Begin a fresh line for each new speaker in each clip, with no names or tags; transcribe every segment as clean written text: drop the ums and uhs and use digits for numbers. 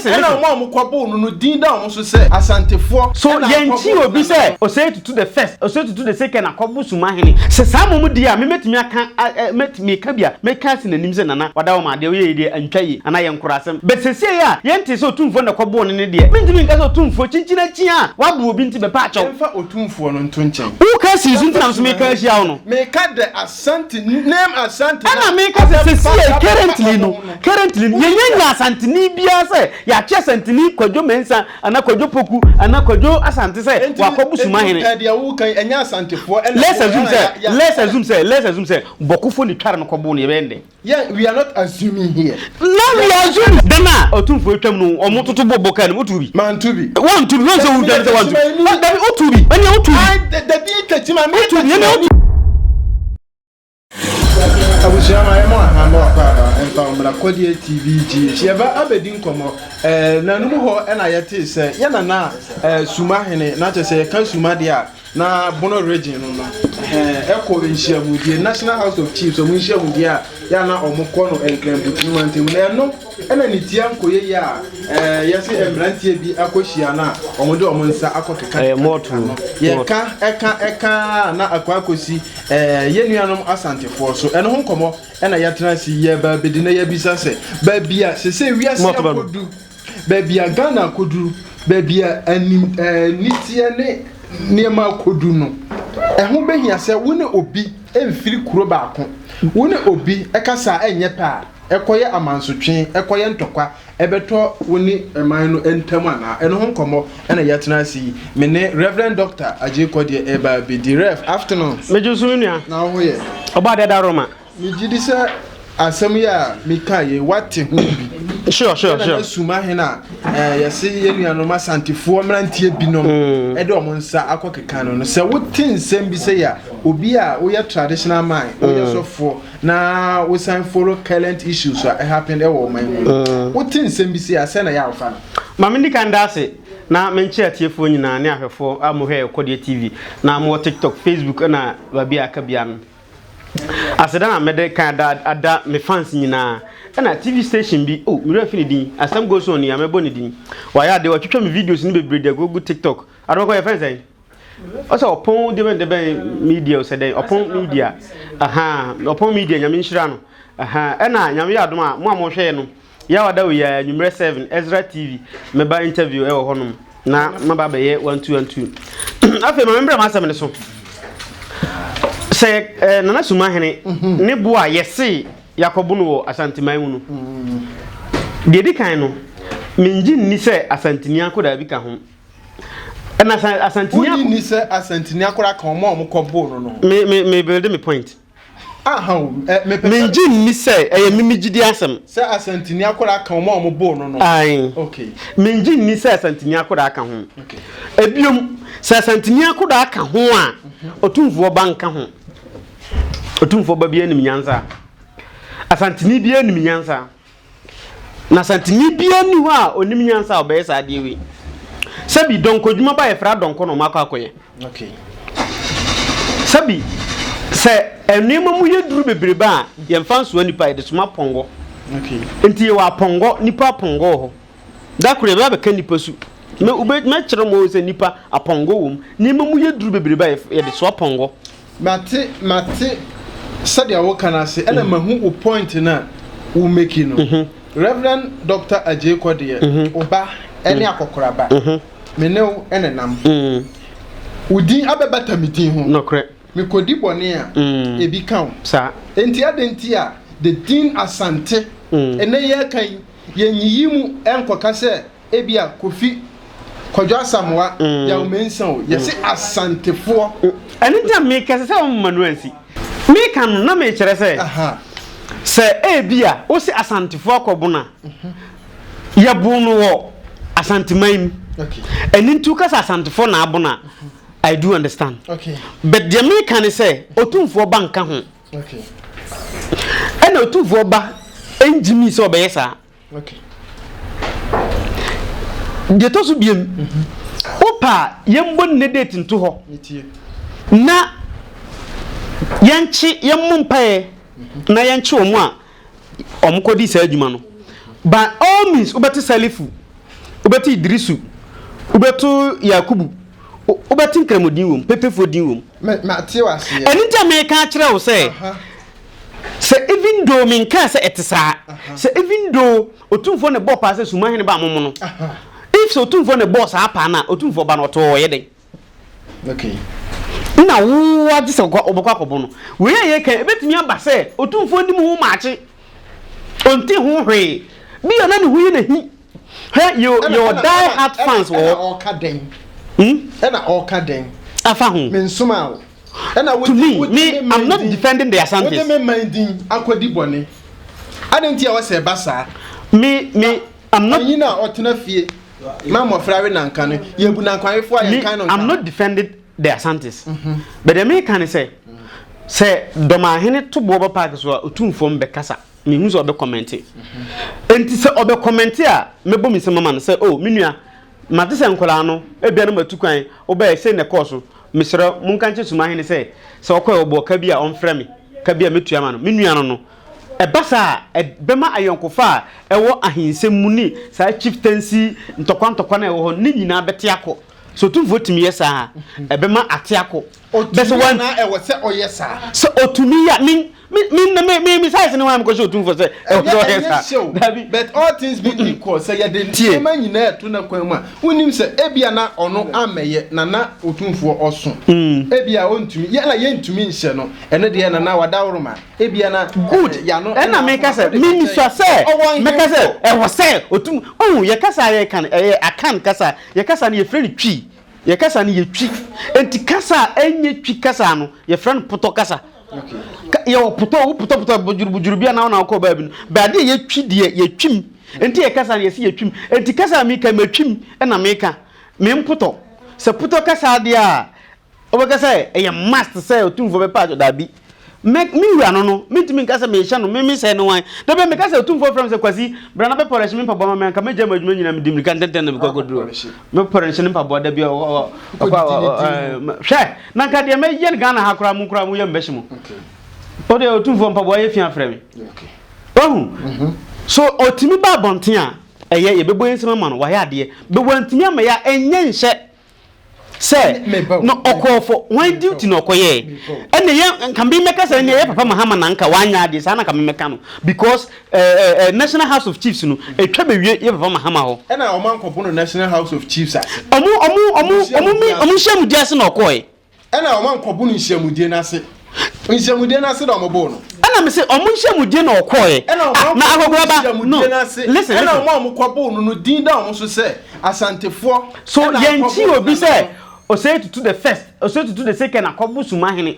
Listen,
Ɛna
listen.
wɔn a wɔkɔboo no no din da wɔn so sɛ Asantefoɔ
So
ɛna
yɛnkyi
akɔbo
obi
Nana
sɛ
no.
Osei Tutu the first, Osei Tutu the second akɔbo Sumahene? Sɛ saa mmom deɛ a, me mɛtumi aka a ɛ mɛtumi meka bi a, mɛka asi n'anim sɛ Nana, wada wo ma adeɛ woyɛ yi deɛ antwa yie anaa yɛ nkorasɛm. But seesei a yɛntee sɛ Otumfoɔ na ɛkɔboo no no deɛ, mentumi nka sɛ Otumfoɔ kyinkyin akyi a wabo obi nti bɛpa akyɛw.
Yɛmfa Otumfoɔ no nto nkyɛn.
Woka si so nti
Yɛmfa
na me nso meka
Sumahene.
ahyia wo no.
Meka the Asante, name Asante na
Ɛna meka sɛ
abɛfa
seesei
abɛfa
currently
wɔn
no,
ho no.
currently no,
Wonni
yɛnnya
da.
nnya Asanteni biara sɛ yɛakye Asanteni Kwadwo Mensah anaa Kwadwo Poku anaa Kwadwo Asante sɛ
Enti
wakɔbo
enti
Sumahene.
pɛ deɛ woka yi, ɛnyɛ Asantefoɔ ɛna
Let's
ɛbɔɔ
assume
ɛna
sɛ,
ya ya
let's
ɛna.
assume sɛ, let's assume sɛ Bɔkofo ne tware no kɔboo no, yɛbɛyɛ no dɛn?
Yɛn, we are not assuming here.
Na we
Yɛn.
assume. Da no a Otumfoɔ atwam no, wɔn toto bɔ bɔ kaa no mu, wotuu bi?
Manto bi.
Woanto bi, woahu sɛ
Dabi,
wodwane
meyɛ
sɛ woanto bi?
Techimanni.
Dabi, wotuu bi, ɛnneɛ wotuu bi.
Ae, dabi, Techiman, meyɛ
Wotuu bi, ɛnneɛ
Techimanni.
wotuu.
Abusua ma yɛmɔ aha ma wakɔ aba mfa mmra Kɔdeɛ TV GH. Yɛba abɛdi nkɔmmɔ. Ɛɛ nanom hɔ ɛna yɛtee sɛ yɛ nana ɛɛ Suma hene na kyerɛ sɛ yɛka Suma deɛ a na Bono region no no ɛhɛn ɛkɔ nhyiamudie National House of Chiefs ɔmo nhyiamudie a yɛ a na ɔmo kɔ no Nkranpotiri mantam na ɛno ɛna ne ti ankɔyɛ yie a ɛɛ yɛse mmeranteɛ bi akɔhyia no a ɔmo de ɔmo nsa akɔ keka
Ɛyɛ
keka keka
mɔɔto
no yɛka ɛka ɛka a na akɔ akɔsi Ɛɛ, yɛn nuanom Asantefoɔ so, ɛno ho nkɔmmɔ na yɛatena ase yi yɛreba abɛdi na yɛabisa sɛ, baabi a seesei wiase akɔdu, baabi a Ghana akɔduru, baabi a anim, ɛɛ, niteɛ ne nneɛma akɔdu no, ɛho bɛhia sɛ wo ne obi mfiri kuro baako, wo ne obi kasa a ɛnyɛ pɛ a, ɛkɔyɛ amansotwe, ɛkɔyɛ ntɔkwa, ɛbɛtɔ wo ne man no ntam anaa? Ɛno ho nkɔmmɔ na yɛatena ase yi. Me ne Rev. Dɔkta Agyei Kɔdeɛ reba abɛdi. Rev. Afternoon.
Megye so me nua.
Na wo ho yɛ?
Ɔbɔadeɛ Daroma.
Megye di sɛ asɛm yi a mekaeɛ yi, woate ho bi.
Sure, sure,
Yɛn
sure.
Nana Sumahene a eh, yɛse yɛn nuanom Asantefoɔ mmeranteɛ binom de wɔn nsa akɔkeka no no, sɛ wote nsɛm bi sɛ yɛ a, obi a woyɛ traditional man, woyɛ sɔfoɔ, Na wo san follow current issues a ɛhappen ɛwɔ ɔman mu no. Wo te nsɛm bi sei a sɛn na ɛyɛ a wo fa no?
Ma mendi kan nda ase na menkyea atiefoɔ nyinaa ne ahwɛfoɔ a mohwɛ Kɔdeɛ TV na mowɔ TikTok, Facebook ɛna baabi a aka biara no. Aseda na mede kan ada ada me fans nyinaa ɛna TV station bi, oh me werɛ afi ne din, Asɛm Goes On yi a mɛbɔ ne din. Wayɛ adeɛ, watwitwa me videos no bebree de agugu TikTok. Adomako yɛfrɛ no sɛn? Ɔsɛ ɔpɔn de bɛn de bɛn media ɔsɛ dɛn ɔpɔn media aha ɔpɔn media nyame nhyira no aha ɛna nyame yɛ adom a mo a mohwɛ yɛ no yɛ wada wei a anwummerɛ 7 Ezra TV mɛba interview ɛwɔ hɔnom na maba bɛyɛ 1 2 1 2 afei ma membrɛ m'asɛm no so sɛ eh, Nana Sumahene ne bo a yɛse yɛakɔbo no wɔ Asanteman mu no deɛ di kan no mengye nni sɛ Asanteni akɔdaa bi ka ho. Ɛna Asantini
Wonnye nni sɛ Asantini akora ka wɔn a wɔkɔboo no no ho?
Me me me build me point.
Aha o, ɛ mepɛ sɛ.
Mengye nni sɛ ɛyɛ me me gyidi asɛm.
Sɛ Asantini akora ka wɔn a wɔboo no no.
Ae.
Okay.
Mengye nni sɛ Asantini akora ka ho.
Okay.
Ebiom, sɛ Asantini akora ka ho a, Otumfoɔ ba nka ho. Otumfoɔ ba biara nim nyansa. Asantini biara nim nyansa. Na Asanteni biara nni hɔ a ɔnim nyansa a ɔbɛyɛ saa adeɛ wei. Sɛbi dɔnkɔdwuma ba yɛfrɛ adɔnkɔ na ɔmakɔ akɔyɛ.
Okay.
Sɛbi sɛ nneɛma mu yɛ duru bebrebe a yɛmfa nsoa nipa yɛde soma pɔnkɔ.
Okay.
Nti yɛwɔ apɔnkɔ nipa apɔnkɔ wɔ hɔ. Da koro yɛbɛba bɛka nipa su. Mɛ wobɛ mɛkyerɛ mo sɛ nipa apɔnkɔ wɔ mu. Nneɛma mu yɛ duru bebrebe a yɛde soa pɔnkɔ.
Mate mate sɛdeɛ woka no ase ɛna mahu wo point no a wo make no. Rev. Doctor Adjei Kɔdeɛ, wo ba ɛne akɔkoraba, me ne wo ɛna nam. Wo din abɛbata me din ho.
Nokorɛ.
Mekɔdi bɔne a, ebi ka wo.
Saa.
Enti adɛn nti a the din Asante ɛnɛ yɛreka yi, yɛnyiyi mu ɛnkɔka sɛ Ebia Kofi Kwadwo Asamoah Yaw Mensah o, yɛse Asantefoɔ.
Ɛno nti na meka sɛ sɛ wɔmma no ansi. Meka no na mekyerɛ sɛ, sɛ ebia wose Asantefoɔ akɔbono a, yɛboo no wɔ Asanteman mu. Ɛno nti woka sɛ Asantefoɔ na abono a, I do understand. But deɛ meka ne sɛ, Otumfoɔ ba nka ho. Ɛna Otumfoɔ ba ngyimii sɛ ɔbɛyɛ saa.
Okay.
Deɛ ɛtɔ so biem, wopɛ a yɛmbɔ nnɛ date nto hɔ na yɛnkye yɛmmɔ mpaeɛ na yɛnkye wɔn a wɔkɔdi saa adwuma no. By all means wobɛte Salifu. Wobɛte Idrisu, wobɛto Yakubu, wobɛte Nkramo din wom, Pepefoɔ din wom.
Mate wo aseɛ.
Ɛno nti a meka akyerɛ wo sɛ, sɛ even though menkaa sɛ ɛte saa, sɛ even though Otumfoɔ na ɛbɔɔ paa sɛ Sumahene ba amomo no, if sɛ Otumfoɔ na ɛbɔɔ saa paa no a, Otumfoɔ ba no ɔte hɔ ɔyɛ dɛn?
Okay.
Nna wo agye sɛ wobɛkɔ akɔbɔ no. Wei a yɛka ebetumi aba sɛ Otumfoɔ nim ho maakye. Ɔnte ho hwee. Bi a na ne ho yɛ n'ahi. Hwɛ, yɛ yɛ die hard fans wɔ hɔ.
Ɛna ɔka dɛn? Hmm? Ɛna ɔka dɛn?
Afa ho.
Mensoma wo. Ɛna
wo To me, me, I'm not defending the Asantes.
Wode me man din akɔdi bɔne. Adɛn nti a wɔsɛ ɛba saa?
Me, me, I'm not.
Panyin a ɔtena fie ma mmɔfra we nanka no, yɛbu nankwanwefoɔ a yɛnkan no nka.
I'm not defending the Asantes. But deɛ meka ne sɛ, sɛ Dɔmahene to boɔ ba park so a, Otumfoɔ mbɛkasa. Mehu sɛ ɔbɛkɔmɛnte. Enti sɛ ɔbɛkɔmɛnte a, mɛbɔ me nsam ama no sɛ, oh, me nua, mate sɛ nkwadaa no, ebia na matu kwan, wobɛyɛ sei na ɛkɔɔ so. Mesrɛ, monka nkyerɛ Sumahene sɛ, sɛ ɔkɔɛ ɔbɔɔ ka bi a, ɔmfrɛ me. Ka bi a mɛtua ama no. Me nua no no. Ɛba saa a, ɛbɛma ayɔnkofa a ɛwɔ ahensɛm mu ne saa chieftaincy ntɔkwa ntɔkwa no a ɛwɔ hɔ no, ne nyinaa bɛte akɔ. Sɛ Otumfoɔ tumi yɛ saa a, ɛbɛma ate akɔ. Bɛ sɛ
Ɔtumi
wan.
anaa ɛwɔ sɛ ɔyɛ saa?
Sɛ ɔtumi yɛ a, me, me, me, me, me, me size ne hwan a mekɔhyɛ Otumfoɔ sɛ ɛwɔ
Ɛnyɛ
sɛ ɔyɛ
ɛnyɛ
saa?
hyew,
Dabi.
but all things being equal, sɛ yɛde
Tie.
nneɛma nyinaa ɛto n'akwan mu a, wonim sɛ ebia na ɔno ammɛyɛ na na Otumfoɔ ɔso. Ebia ɔntumi, yɛ na yɛntumi nhyɛ no, ɛno deɛ Nana Wadaworoma, ebia na
Good.
eh, yano
Ɛna
ɛna
meka
afoma,
sɛ,
wode
me
ka kyerɛ
misua
yɛn.
sɛ,
Ɔwɔ
mɛka sɛ,
nhemfo.
ɛwɔ sɛ otum, ohu, yɛ kasa a yɛka no, ɛyɛ Akan kasa, yɛ kasa no yɛfrɛ no Twi, yɛ kasa no yɛ Twi, enti kasa a ɛnyɛ Twi kasa no, yɛfrɛ no Potɔ kasa. Ka, yɛwɔ Potɔ, wo Potɔ Potɔ bujuru bujuru bi a na wo na wokɔ baabi no, bɛ adeɛ yɛ Twi deɛ, yɛtwim, enti yɛ kasa no yɛse yɛtwim, enti kasa a meka yi, matwim ɛna meka, mempotɔ, sɛ Potɔ kasa deɛ a, Wobɛka sɛ ɛyɛ must sɛ Otumfoɔ bɛpa akyɛw? Dabi. Me, me wura no no, mentumi nka sɛ merehyɛ no, me, me sɛɛ ne wan? Da bi a meka sɛ Otumfoɔ frɛ me sɛ, Kwasi, bra na bɛpɔlɛhye me mpaboa ma me a, anka mɛgyae m'adwuma nyinaa, medi mmirika ntɛmntɛm na mekɔ akɔduru hɔ. Mɛpɔlɛhye ne mpaboa da bi a, ɔ, ɔ, ɔkɔ a, ɔ, ɔ, hwɛ, na anka deɛ mɛyɛ no Ghana ha koraa, mo koraa mo yam bɛhye mo. Wo deɛ Otumfoɔ mpaboa yɛ fi afrɛ me. Wahu? So ɔtumi ba abɔnten a, ɛyɛ, yɛbɛbɔ yɛn nsam ama no, wayɛ adeɛ. But wantumi ammɛyɛ a, ɛnyɛ nhyɛ. sɛ na ɔkɔɔ for wan duty na ɔkɔyɛɛ ɛna yɛ nka me mɛka sɛ ɛna yɛ papa Mahama na nka wanyɛ adeɛ saa na nka me mɛka no because ɛɛ ɛɛ National House of Chiefs no etwa bɛwie yɛ papa Mahama hɔ.
Ɛna ɔmo ankɔbo no National House of Chiefs ase.
Ɔmo ɔmo ɔmo ɔmo mi ɔmo nhyiamudie ase na ɔkɔɛ.
Ɛna ɔmo ankɔbo no nhyiamudie no ase. Nhyiamudie no ase na ɔmo boo no.
Ɛna me se ɔmo nhyiamudie na ɔkɔɛ.
Ɛna ɔmo
Ah, na
ankɔbo no
akɔkoraba no
nhyiamudie no ase.
listen listen.
Ɛna ɔmo a ɔmo kɔboo no no din da ɔmo so sɛ Asantefoɔ.
So
Ɛna
yɛn kyi
akɔbo
obi
Nana
sɛ
no.
Osei Tutu the first, Osei Tutu the second akɔbo Sumahene.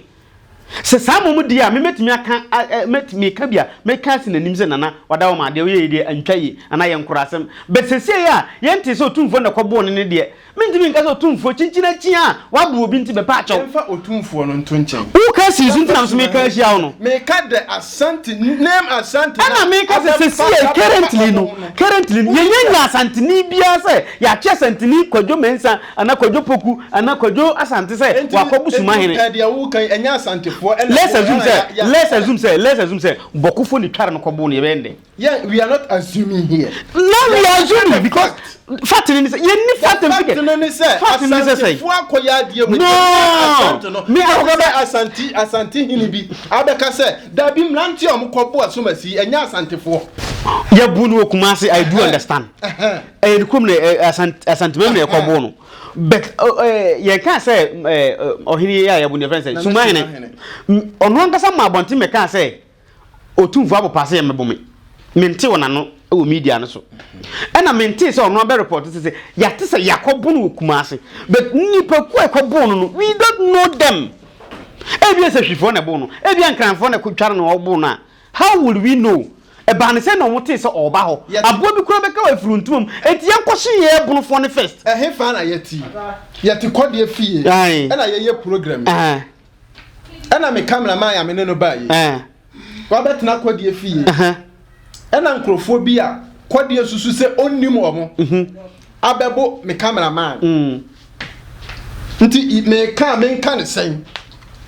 Sɛ saa mmom deɛ a, me mɛtumi aka, a, ɛ, mɛtumi meka bi a, mɛka asi n'anim sɛ Nana, wada wo ma adeɛ, woyɛ yei deɛ, antwa yie, anaa yɛ nkorasɛm. But seesei a yɛntee sɛ Otumfoɔ na ɛkɔboo no no deɛ, Mentumi nka sɛ Otumfoɔ kyinkyin akyi a wabo obi nti bɛpa akyɛw.
Yɛmfa Otumfoɔ no nto nkyɛn.
Woka si so nti na nso meka ahyia wo no.
Meka the Asante name Asante na
Ɛna meka sɛ
abɛfa
sesie
abɛfa
currently
ɔmo
no
ho no.
currently no
Wonim
yɛnya
sɛ.
nya Asanteni biara sɛ yɛakye Asanteni Kwadwo Mensah anaa Kwadwo Poku anaa Kwadwo Asante sɛ
Enti
wakɔbo
enti
Sumahene.
pɛ deɛ woka yi ɛnyɛ Asantefoɔ ɛna
Let's
ɛbɔɔ
assume
ɛna
sɛ
ya ya
let's
ɛna.
assume sɛ let's assume sɛ Bɔkofo na etware no kɔboo no yɛbɛyɛ no dɛn?
Yeah, we are not assuming here.
No, we are assuming because fact ni sɛ yɛn ni fact
The fact no ni sɛ
fact ni sɛ sɛ
Asantefoɔ akɔyɛ adeɛ wɔ
No.
Asante no.
Me akɔkɔ
bɛ Asante Asante hene bi abɛka sɛ dabi mmeranteɛ a wɔkɔ bo asomasi ɛnyɛ Asantefoɔ.
Yɛbu no wɔ Kumasi, I do understand. Ɛyɛ ne kurom na Asante Asanteman na ɛkɔ bo no. But yɛn kaa sɛ ɔhene yi a yɛbu no yɛfrɛ no sɛ Sumahene. Ɔno ankasa ma abɔnten mɛkaa sɛ Otumfoɔ Abopah sɛ yɛmmɛbo me. Mentee wɔn ano wɔ media no so. Ɛna mentee sɛ ɔno abɛ report sɛ sɛ yɛate sɛ yɛakɔbo no wɔ Kumasi. But nnipakuo a ɛkɔboo no no, we don't know them. Ebia Sahwifoɔ na ɛboo no, ebia Nkranfoɔ na ɛkɔtware no ɔboo no a, how will we know? Ɛbaa no sɛ na wɔtee sɛ ɔreba hɔ. Aboa bi koraa bɛka wɔ afiri ntoma mu. Enti yɛnkɔhye yɛn bonofoɔ no first.
Ɛhefa na yɛte yi? Yɛte kɔdeɛ fie ɛna yɛyɛ program yi. Ɛna me camera man a me ne no baa yi. Wabɛtena kɔdeɛ fie. Ɛna nkurɔfoɔ bi a kɔdeɛ susu sɛ ɔnnim wɔn mhm. abɛbo me camera man. Mm. Nti meka menka ne sɛn.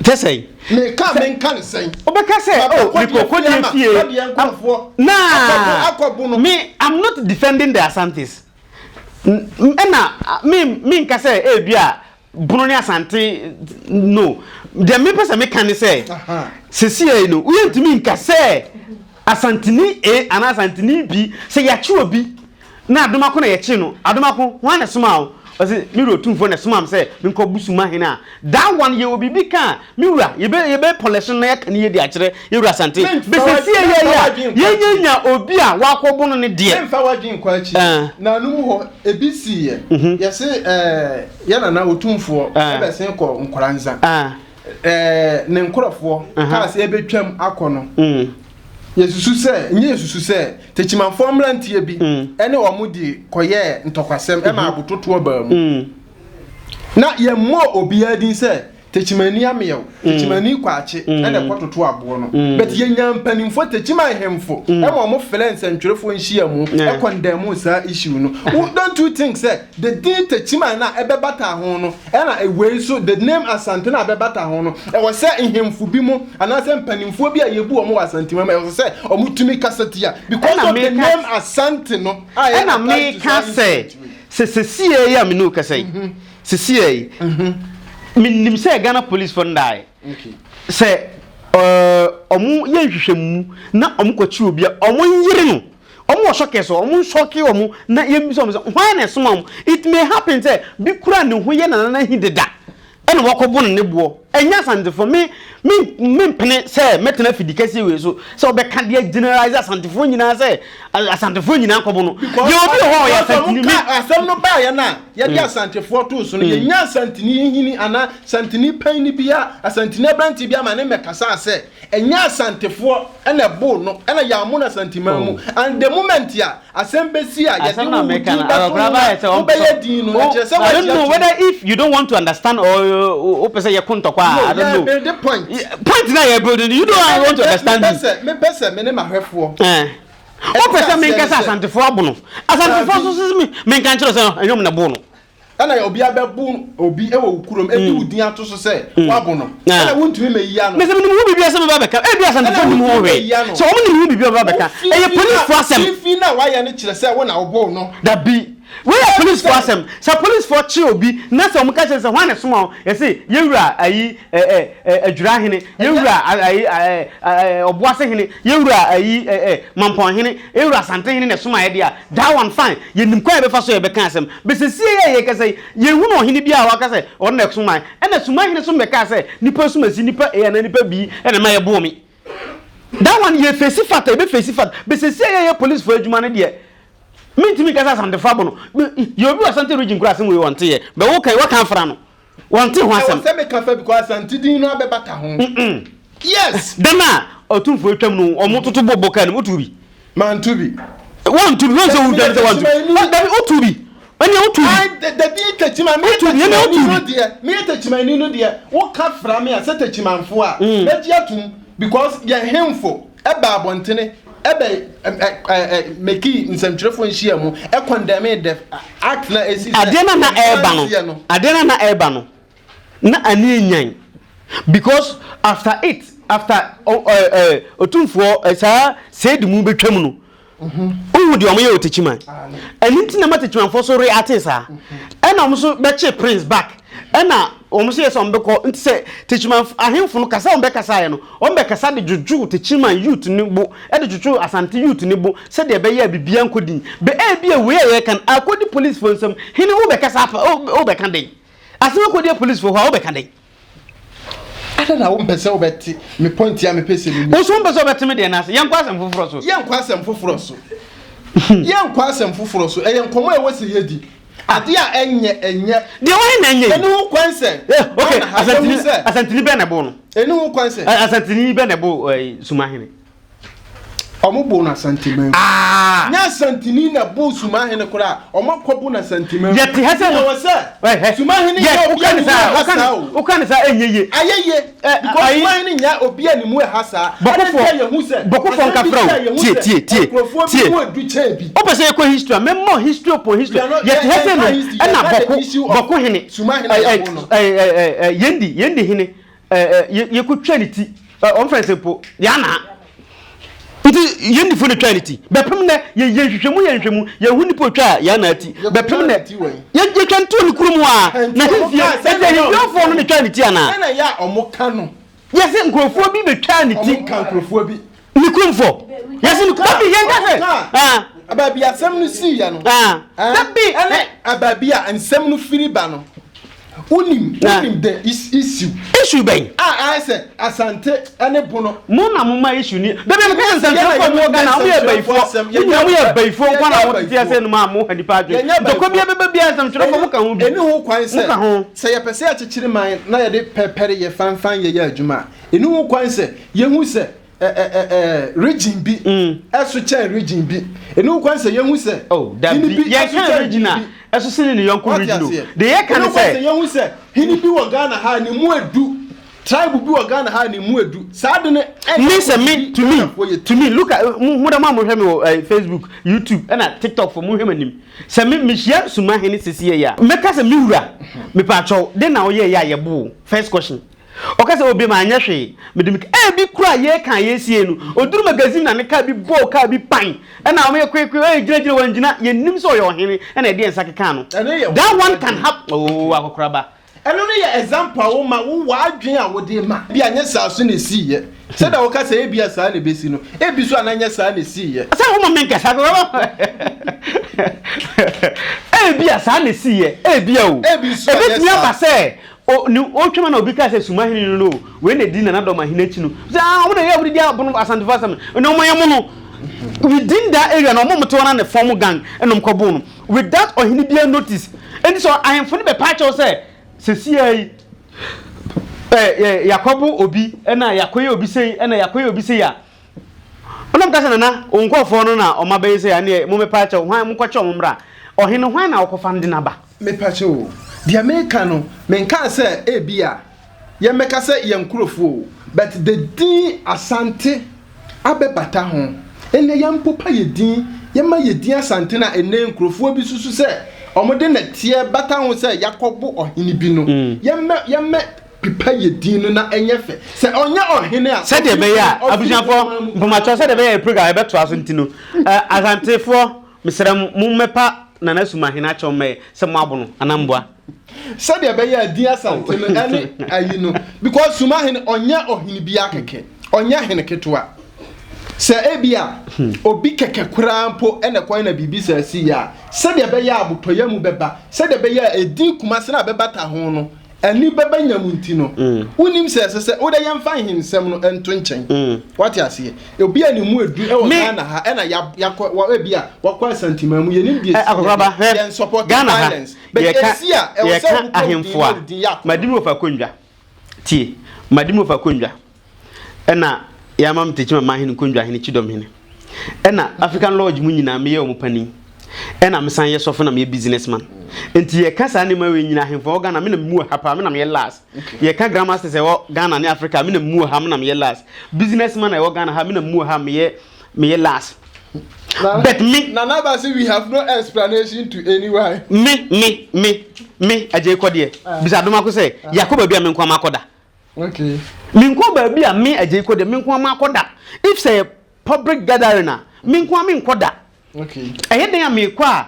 Kyɛ sɛn?
Meka menka ne sɛn.
Wobɛka sɛ oh mekɔ kɔdeɛ fie.
Kɔdeɛ nkurɔfoɔ.
Naa
akɔbo no.
Me I'm not defending the Asantes. Ɛna me menka sɛ ebi a Bono ne Asante no. Deɛ mepɛ sɛ meka ne sɛ, seesei no, woyɛntumi nka sɛ Asanteni A anaa Asanteni B, sɛ yɛakye obi na Adomako na yɛkye no, Adomako, hwan na ɛsomaa wo? Ɔse, me wura Otumfoɔ na ɛsomaa me sɛ menkɔ Busuma hene a, that one yɛwɔ biribi ka a, me wura, yɛbɛ, yɛbɛ pɔlɛhye no na yɛaka ne yie de akyerɛ yɛn wura Asante.
Memfa
Bɛ
w'adwene,
seesei
memfa
yɛ a,
w'adwene nkɔ
yɛnyɛ
akyiri.
nya obi a wakɔbo no ne deɛ.
Memfa w'adwene nkɔ akyiri.
Ɛɛ.
Nanom hɔ, ebi siiɛ. Yɛse ɛɛ, yɛn nana Otumfoɔ
Ɛɛ.
ɛbɛsen kɔ Nkoranza.
Ɛɛ.
Ɛɛ, ne nkorɔfoɔ kaa sɛ yɛbɛtwam akɔ no. Yɛsusu sɛ, nyɛ yɛsusu sɛ, Techimanfoɔ mmeranteɛ bi ne wɔn de kɔyɛɛ ntɔkwasɛm ma abototoɔ baa mu. Na yɛmmɔɔ obiara din sɛ Techimani Ameyaw, Techimani Kwakye na ɛkɔtoto aboɔ no. But yɛnyaa mpanimfoɔ, Techiman hemfo ma wɔn frɛɛ nsɛntwerɛfoɔ nhyiamu kɔndɛmoo saa issue no. Wo, don't you think sɛ the din Techiman no a ɛbɛbata ho no Ɛna wei nso, the name Asante no a bɛbata ho no, ɛwɔ sɛ nhemfo bi mo anaasɛ mpanimfoɔ bi a yɛbu wɔn wɔ Asanteman mu, ɛwɔ sɛ wɔtumi kasa tia because
Ɛna
of the
meka
name Asante no a ɛyɛ
ɛna
attached to
meka
saa
sɛ
incident wei.
sɛ sesiei yi a me ne wo kasa yi, sesiei yi, menim sɛ Ghana police foɔ no daeɛ
Okay.
sɛ ɛɛ wɔn yɛ nhwehwɛmu na wɔn kɔkye obi a, wɔn nyere no. Wɔn wɔ shockers hɔ, wɔn nshɔke wɔn na yɛmmisa wɔn sɛ hwan na ɛsoma wɔn. It may happen sɛ bi kura ne ho yɛ Nana Ahi deda ɛna wakɔbo no ne boɔ. Ɛnyɛ Asantefoɔ, me me mempene sɛ mɛtena afidi kɛseɛ wei so sɛ wɔbɛka deɛ generalize Asantefoɔ nyinaa sɛ Asantefoɔ nyinaa nkɔbo no.
Because
Deɛ obi wɔ hɔ a ɔyɛ
because wɔn
Asanteni me.
ka asɛm no baeɛ no a yɛde Asantefoɔ too so no, yɛnnya Asanteni hene anaa Asanteni panyin biara, Asanteni aberanteɛ biara ma ne mmɛkasaa sɛ Ɛnyɛ Asantefoɔ na ɛboo no ɛna yɛammo no Asanteman mu and the moment a asɛm bɛsi a yɛde
Asɛm na
wo wo
meka
din
no
bɛto
akɔkora
ho
ba
na
yɛ sɛ ɔmpɛ
wobɛyɛ din no
wo
ɛkyerɛ sɛ
I
woagye
don't know
atom.
whether if you don't want to understand or wopɛ sɛ yɛko ntɔkwa a
No,
I don't know.
yɛ build point.
Point na yɛ build no you don't
Mepɛ
want to understand
mepɛ
it.
sɛ mepɛ sɛ me ne m'ahwɛfoɔ
Eh.
ɛte
Wopɛ sɛ
aseɛ ne
menka sɛ
sɛ
Asantefoɔ abo no Asantefoɔ
daabi
nso sɛ me menka nkyerɛ sɛ ɛnyɛ ɔmo na ɛboo no.
Ɛna obi abɛbo obi wɔ wo kurom de wo din ato so sɛ woabo no, ɛna wontumi mmɛyi ano.
Mese menim ho biribi a sɛ mɛba abɛka. Ebia Asantefoɔ
Ɛna
nnim ho
wontumi
hwee.
mmɛyi ano.
Sɛ wɔn nim ho biribi a wɔbɛba abɛka.
Wo fi
Ɛyɛ
fi no a
polisfoɔ asɛm.
fi fi no a woayɛ no kyerɛ sɛ wo na woboo no.
Dabi. Wei yɛ polisfoɔ asɛm. Sɛ polisfoɔ kye obi na sɛ wɔka kyerɛ no sɛ hwan na ɛsoma wo, yɛse yɛn wura ayi ɛ ɛ ɛ Adwira hene, yɛn wura ayi ɛ ɛ Ɔboase hene, yɛn wura ayi ɛ ɛ Mampɔn hene, yɛn wura Asante hene na ɛsomaa yɛ deɛ a, that one fine. Yɛnim kwan a yɛbɛfa so a yɛbɛka asɛm. But seesei a yɛrekasa yi, yɛnhunu ɔhene biara a waka sɛ ɔno na ɛsomae. Ɛna Sumahene nso mmɛkaa sɛ nnipa asumasi, nnipa A anaa nnipa B na ɛma yɛboo me. That one yɛ face fact a yɛbɛ face fact. But seesei a yɛyɛ policefoɔ adwuma no deɛ, mentumi nka sɛ Asantefoɔ abo no. Yɛ obi wɔ Asante region koraa asɛm wei ɔnteeɛ. But woka yi, woaka afra no. Wɔnte ho
Ɛwɔ
asɛm.
sɛ meka fa because Asante din no abɛbata ho. Yes.
Da no a Otumfoɔ atwam no, wɔn toto bɔ bɔ kaa no mu, wotu bi?
Manto bi.
Wɔnto bi, wɔn sɛ wodwane sɛ wɔnto bi. Dabi, wotu bi. Ɛnna wotu bi.
Ai, dabi Techiman, meyɛ
Wotu bi, ɛnna wotu
Techimani no
bi.
deɛ, meyɛ Techimani no deɛ, woka fra me a sɛ Techimanfoɔ a, mɛgye atom because yɛn hemfo ɛbaa abɔntene ɛbɛ ɛ ɛ ɛ mekii nsɛmtwerɛfoɔ nhyiamu ɛkɔndɛmee the act na ɛsi sɛ
Adeɛ no a na ɛreba no,
mmeranteɛ no.
adeɛ no a na ɛreba no, na ani anyan because after it, after ɔ ɛ ɛ Otumfoɔ ɛ saa Seidu mu bɛtwam no, wohu deɛ wɔyɛ wɔ Techiman. Ɛno nti na ma Techimanfoɔ so reacte saa. Ɛna wɔn nso bɛkye Prince back. Ɛna wɔn nso yɛ sɛ wɔn bɛkɔ nti sɛ Techiman ahemfo no kasa a wɔn bɛkasaeɛ no, wɔn bɛkasa de dwodwoo Techiman youth no bo, de dwodwoo Asante youth no bo sɛdeɛ ɛbɛyɛ a biribiara nkɔ din. Bɛ ebia wei a yɛreka no akɔdi policefoɔ nsam, hene wobɛkasa afa, wobɛka dɛn? Asɛm akɔdi apolicefoɔ hɔ a wobɛka dɛn?
Adɛn na wompɛ sɛ wobɛte me point a mepɛ sɛ mimi?
Wo nso wompɛ sɛ wobɛte me deɛ no ase. Yɛnkɔ asɛm foforɔ so.
Yɛnkɔ asɛm foforɔ so. Yɛnkɔ asɛm foforɔ so. Ɛyɛ nkɔmmɔ a ɛwɔ sɛ yɛdi. Adeɛ a ɛnyɛ, ɛnyɛ.
Deɛ wɔyɛ na ɛnyɛ yi.
Ɛni ho kwan sɛ.
Eh, okay,
Ghana ha yɛhu
Asantini,
sɛ.
Asantini bɛn na ɛboo no?
Ɛni ho kwan sɛ.
Asantini bɛn na ɛboo eh, Sumahene?
Ɔmo boo no Asanteman mu.
Ah!
Nyɛ Asanteni na boo Sumahene koraa, ɔmo akɔ bo no Asanteman mu.
Yɛte ha sɛ.
Nti ɛwɔ sɛ Sumahene nyɛ obi a ne mu ɛha saa o.
Woka ne saa ɛnyɛ yie.
Ayɛ yie because Sumahene nyɛ obi a ne mu ɛha saa. Adɛn nti a yɛhu sɛ
Bɔkɔfoɔ
asɛm
nka
bi
frɛ
si a
wo.
yɛhu
Tie
sɛ
tie tie
nkurɔfoɔ bi
tie.
mu ɛdu kyɛn bi.
Wopɛ sɛ yɛkɔ history a mɛma wo history upon history.
We are not,
Yɛte ha sɛ
yɛnka
no
history,
ɛna
yɛka the
Bɔko
issue of
Bɔko hene
Sumahene a yɛboo no.
Yendi Yendi hene yɛkɔtwa ne ti wɔn fɛn sɛ mpo yanaa. Nti yɛn difo na twaa ne ti. Bɛpem nnɛ, yɛyɛ nhwehwɛmu yɛ nhwehwɛmu, yɛnhu nipa otwaa yɛn anaa ti. Bɛpem nnɛ, yɛtwa ne ti wɔ ne kurom hɔ a, n'ahemfie. Enti ahemfiefoɔ no na etwaa ne ti anaa?
Ɛna yɛ a wɔn ka no.
Yɛse nkurɔfoɔ bi bɛtwaa ne ti.
Wɔn ka nkurɔfoɔ bi.
Ne kuromfoɔ. Yɛse ne dabi yɛn ka sɛ.
Baabi asɛm no sii yɛ no.
Dabi.
Ɛne baabi a nsɛm no firi ba no. Wonim, wonim the issue.
Issue bɛn?
A ayɛ sɛ Asante ne Bono.
Mo na mo ma issue ni. Dabi a meka sɛ nsɛntwerɛfoɔ a mowɔ Ghana, mo yɛ bayifoɔ. Mo nyinaa mo yɛ bayifoɔ nko na mo tete ase nom a mo ha nipa adwene. Ntɔkwa biara bɛba biara nsɛmtwerɛfoɔ mo ka ho bi.
Ɛni ho kwan sɛ,
Mo ka ho.
sɛ yɛpɛ sɛ yɛkyekyere man na yɛde pɛrepɛreyɛ fanfan yɛ yɛ adwuma a, ɛni ho kwan sɛ yɛhu sɛ region bi ɛso kyɛn region bi. Ɛni ho kwan sɛ yɛhu sɛ
oh, hene bi ɛso kyɛn region bi. Ɛso sene ne yɔnko region o. Deɛ yɛka ne
sɛ. Yɛhu sɛ hene bi wɔ Ghana ha ne mu edu. Tribe bi wɔ Ghana ha ne mu edu. Saa de ne.
Me sɛ me to me to me look at mo dɛ mo a mo hwɛ me wɔ Facebook, YouTube ɛna TikTok fo mo hwɛ m'anim. Sɛ me mehyia Sumahene sisi yɛ a mɛka sɛ me wura mepaakyɛw den na ɔyɛ yɛ a yɛbo first question. Ɔka sɛ, Obi, manyɛ hwee. Mede me Ebi koraa a yɛreka a yɛresie no, ɔduru magazine na ne kaa bi bɔɔ kaa bi pan, ɛna wɔyɛ kwekwe, ee, gyinagyina, wangyina. Yɛnnim sɛ ɔyɛ ɔhene, ɛna yɛde yɛn nsa kekaa no. That one can happen. Oh, akɔkoraba.
Ɛno no yɛ example a woma, wo w'adwene a wode ma. Ebia nyɛ saa so na esiiɛ. Sɛdeɛ woka sɛ ebia saa na ebesi no, ebi nso a na nyɛ saa na esiiɛ.
Sɛ woma menkasa, akɔkoraba. Ebia saa na esiiɛ, ebia o.
Ebi nso a nyɛ
Ebetumi
saa.
aba sɛ O, ne otwam na obi kaa sɛ Sumahene no no o, wei na edi Nana Dɔm ahene akyi no. Sɛ ah, wɔn na ɛyɛ wɔn didi abono Asantefo asɛm no, na wɔn yɛ mo no. Within that area na wɔn a wɔte hɔ na ne fam gang ɛna wɔn kɔbo no without ɔhene biara notice. Enti sɛ ahemfo no bɛpa akyɛw sɛ sesia yi ɛ ɛ yakɔbo obi ɛna yakɔyɛ obi sei ɛna yakɔyɛ obi sei a, ɔnam ka sɛ Nana wo nkurɔfoɔ no na wɔn abɛyɛ sei a ɛneɛ mommɛpa akyɛw hwan monkɔkyɛ wɔn mmra. Ɔhene hwan na ɔkɔfa no de no aba?
Mepakyɛw o, deɛ meka no menkaa sɛ ebia yɛmmɛka sɛ yɛn nkurɔfoɔ o, but the din Asante abɛbata ho. Ɛnnɛ yɛmpopa yɛ din, yɛma yɛ din Asante no a ɛnnɛ nkurɔfoɔ bi susu sɛ wɔde nɛteɛ bata ho sɛ yɛakɔbo ɔhene bi no, yɛmmɛ yɛmmɛ pepa yɛ din no na ɛnyɛ fɛ. Sɛ ɔnyɛ ɔhene a,
Sɛdeɛ
ɔfiri
ɛbɛyɛ a,
ɔfiri
abusuafoɔ,
ɔman mu.
mpamoakyɛw, sɛdeɛ ɛbɛyɛ a yɛ program ɛbɛtoa so nti no, eh, Asantefoɔ, Mesrɛ mo, mommɛpa Nana Sumahene akyɛw mmɛyɛ sɛ moabo no anaa mboa.
Sɛdeɛ ɛbɛyɛ a din Asante no ɛne ayi no because Sumahene ɔnyɛ ɔhene biara kɛkɛ, ɔnyɛ hene ketewa. Sɛ ebia obi kɛkɛ koraa mpo ɛna kwan na biribi saa si yɛ a, sɛdeɛ ɛbɛyɛ a abotɔyam bɛba, sɛdeɛ ɛbɛyɛ a edin Kumase no a ɛbɛbata ho no ani bɛba nyam nti no, wonim sɛ ɛsɛ sɛ wode yɛmfa ahensɛm no nto nkyɛn. Wate aseɛ? Obi a ne mu edu wɔ Ghana ha ɛna yakɔ wa ebi a wakɔ Asanteman mu yɛnim deɛ esi
Akɔkoraba,
yɛ
hwɛ,
yɛn support
Ghana ha,
violence but
yɛka,
esi a ɛwɔ sɛ
yɛka
wokɔ wo din
ahemfo
na
a,
wo din yɛ akɔnɔ.
Madimi Wofa Kondwa, tie, Madimi Wofa Kondwa, ɛna yɛama me Tekyima Mahene Kondwa Hene Kyidɔm Hene, ɛna African Lodge mu nyinaa meyɛ wɔn panin. Ɛna mesan yɛ sɔfo na meyɛ business man. Nti yɛka saa nneɛma wei nyinaa ahemfo ɛwɔ Ghana me na memu wɔ ha paa me na meyɛ last. Yɛka grandmasters ɛwɔ Ghana ne Africa me na memu wɔ ha me na meyɛ last. Business man ɛwɔ Ghana ha me na memu wɔ ha meyɛ meyɛ last. But me.
Nana Aba se we have no explanation to anyone.
Me me me me Agyei Kɔdeɛ bisa Adomako sɛ yɛakɔ baabi a me nko ara makɔ da.
Okay.
Menkɔ baabi a me Agyei Kɔdeɛ me nko ara makɔ da. If sɛ yɛ public gathering a me nko ara menkɔ da. Ɛyɛ dɛn a mekɔ a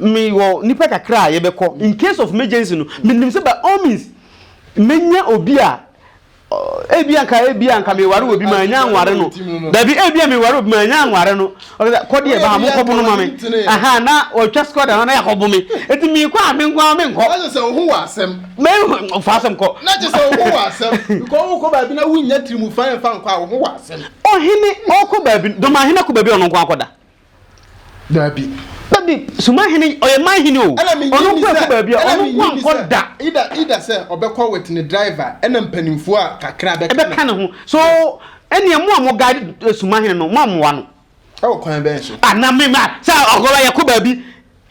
mewɔ nipa kakra a yɛbɛkɔ in case of emergency no menim sɛ by all means menya obi a ebi anka ebi anka meware obi ma anya anware no dabi ebi a meware obi ma anya anware no ɔkasa kɔ deɛ ba mo kɔbo no ma me aha na ɔtwa squad na na yakɔbo me eti mekɔ a me nko a menkɔ.
Na kyerɛ sɛ wo ho wɔ asɛm.
Me fa asɛm kɔ.
Na kyerɛ sɛ wo ho wɔ asɛm because wokɔ baabi na wonnya tirimu fan mfa nkɔ a wo ho wɔ asɛm.
Ɔhene ɔkɔ baabi dɔmahene akɔ baabi a ɔno nko akɔda.
Dabi.
Dabi, Sumahene ɔyɛ man hene o.
Ɛna me
Ɔno
nyi
nko
ni
ɛkɔ
sɛ,
baabi a
ɛna
ɔno
me
nko
nyi ni
ankɔ
sɛ,
da.
either either sɛ ɔbɛkɔ with ne driver ɛna mpanimfoɔ a kakra bɛka ne
Ɛbɛka ne ho. So ɛneɛ mo a mo guide Sumahene no mo ammoa no.
Ɛwɔ kwan bɛn so?
Ah na me ma sɛ ɔkɔba yɛkɔ baabi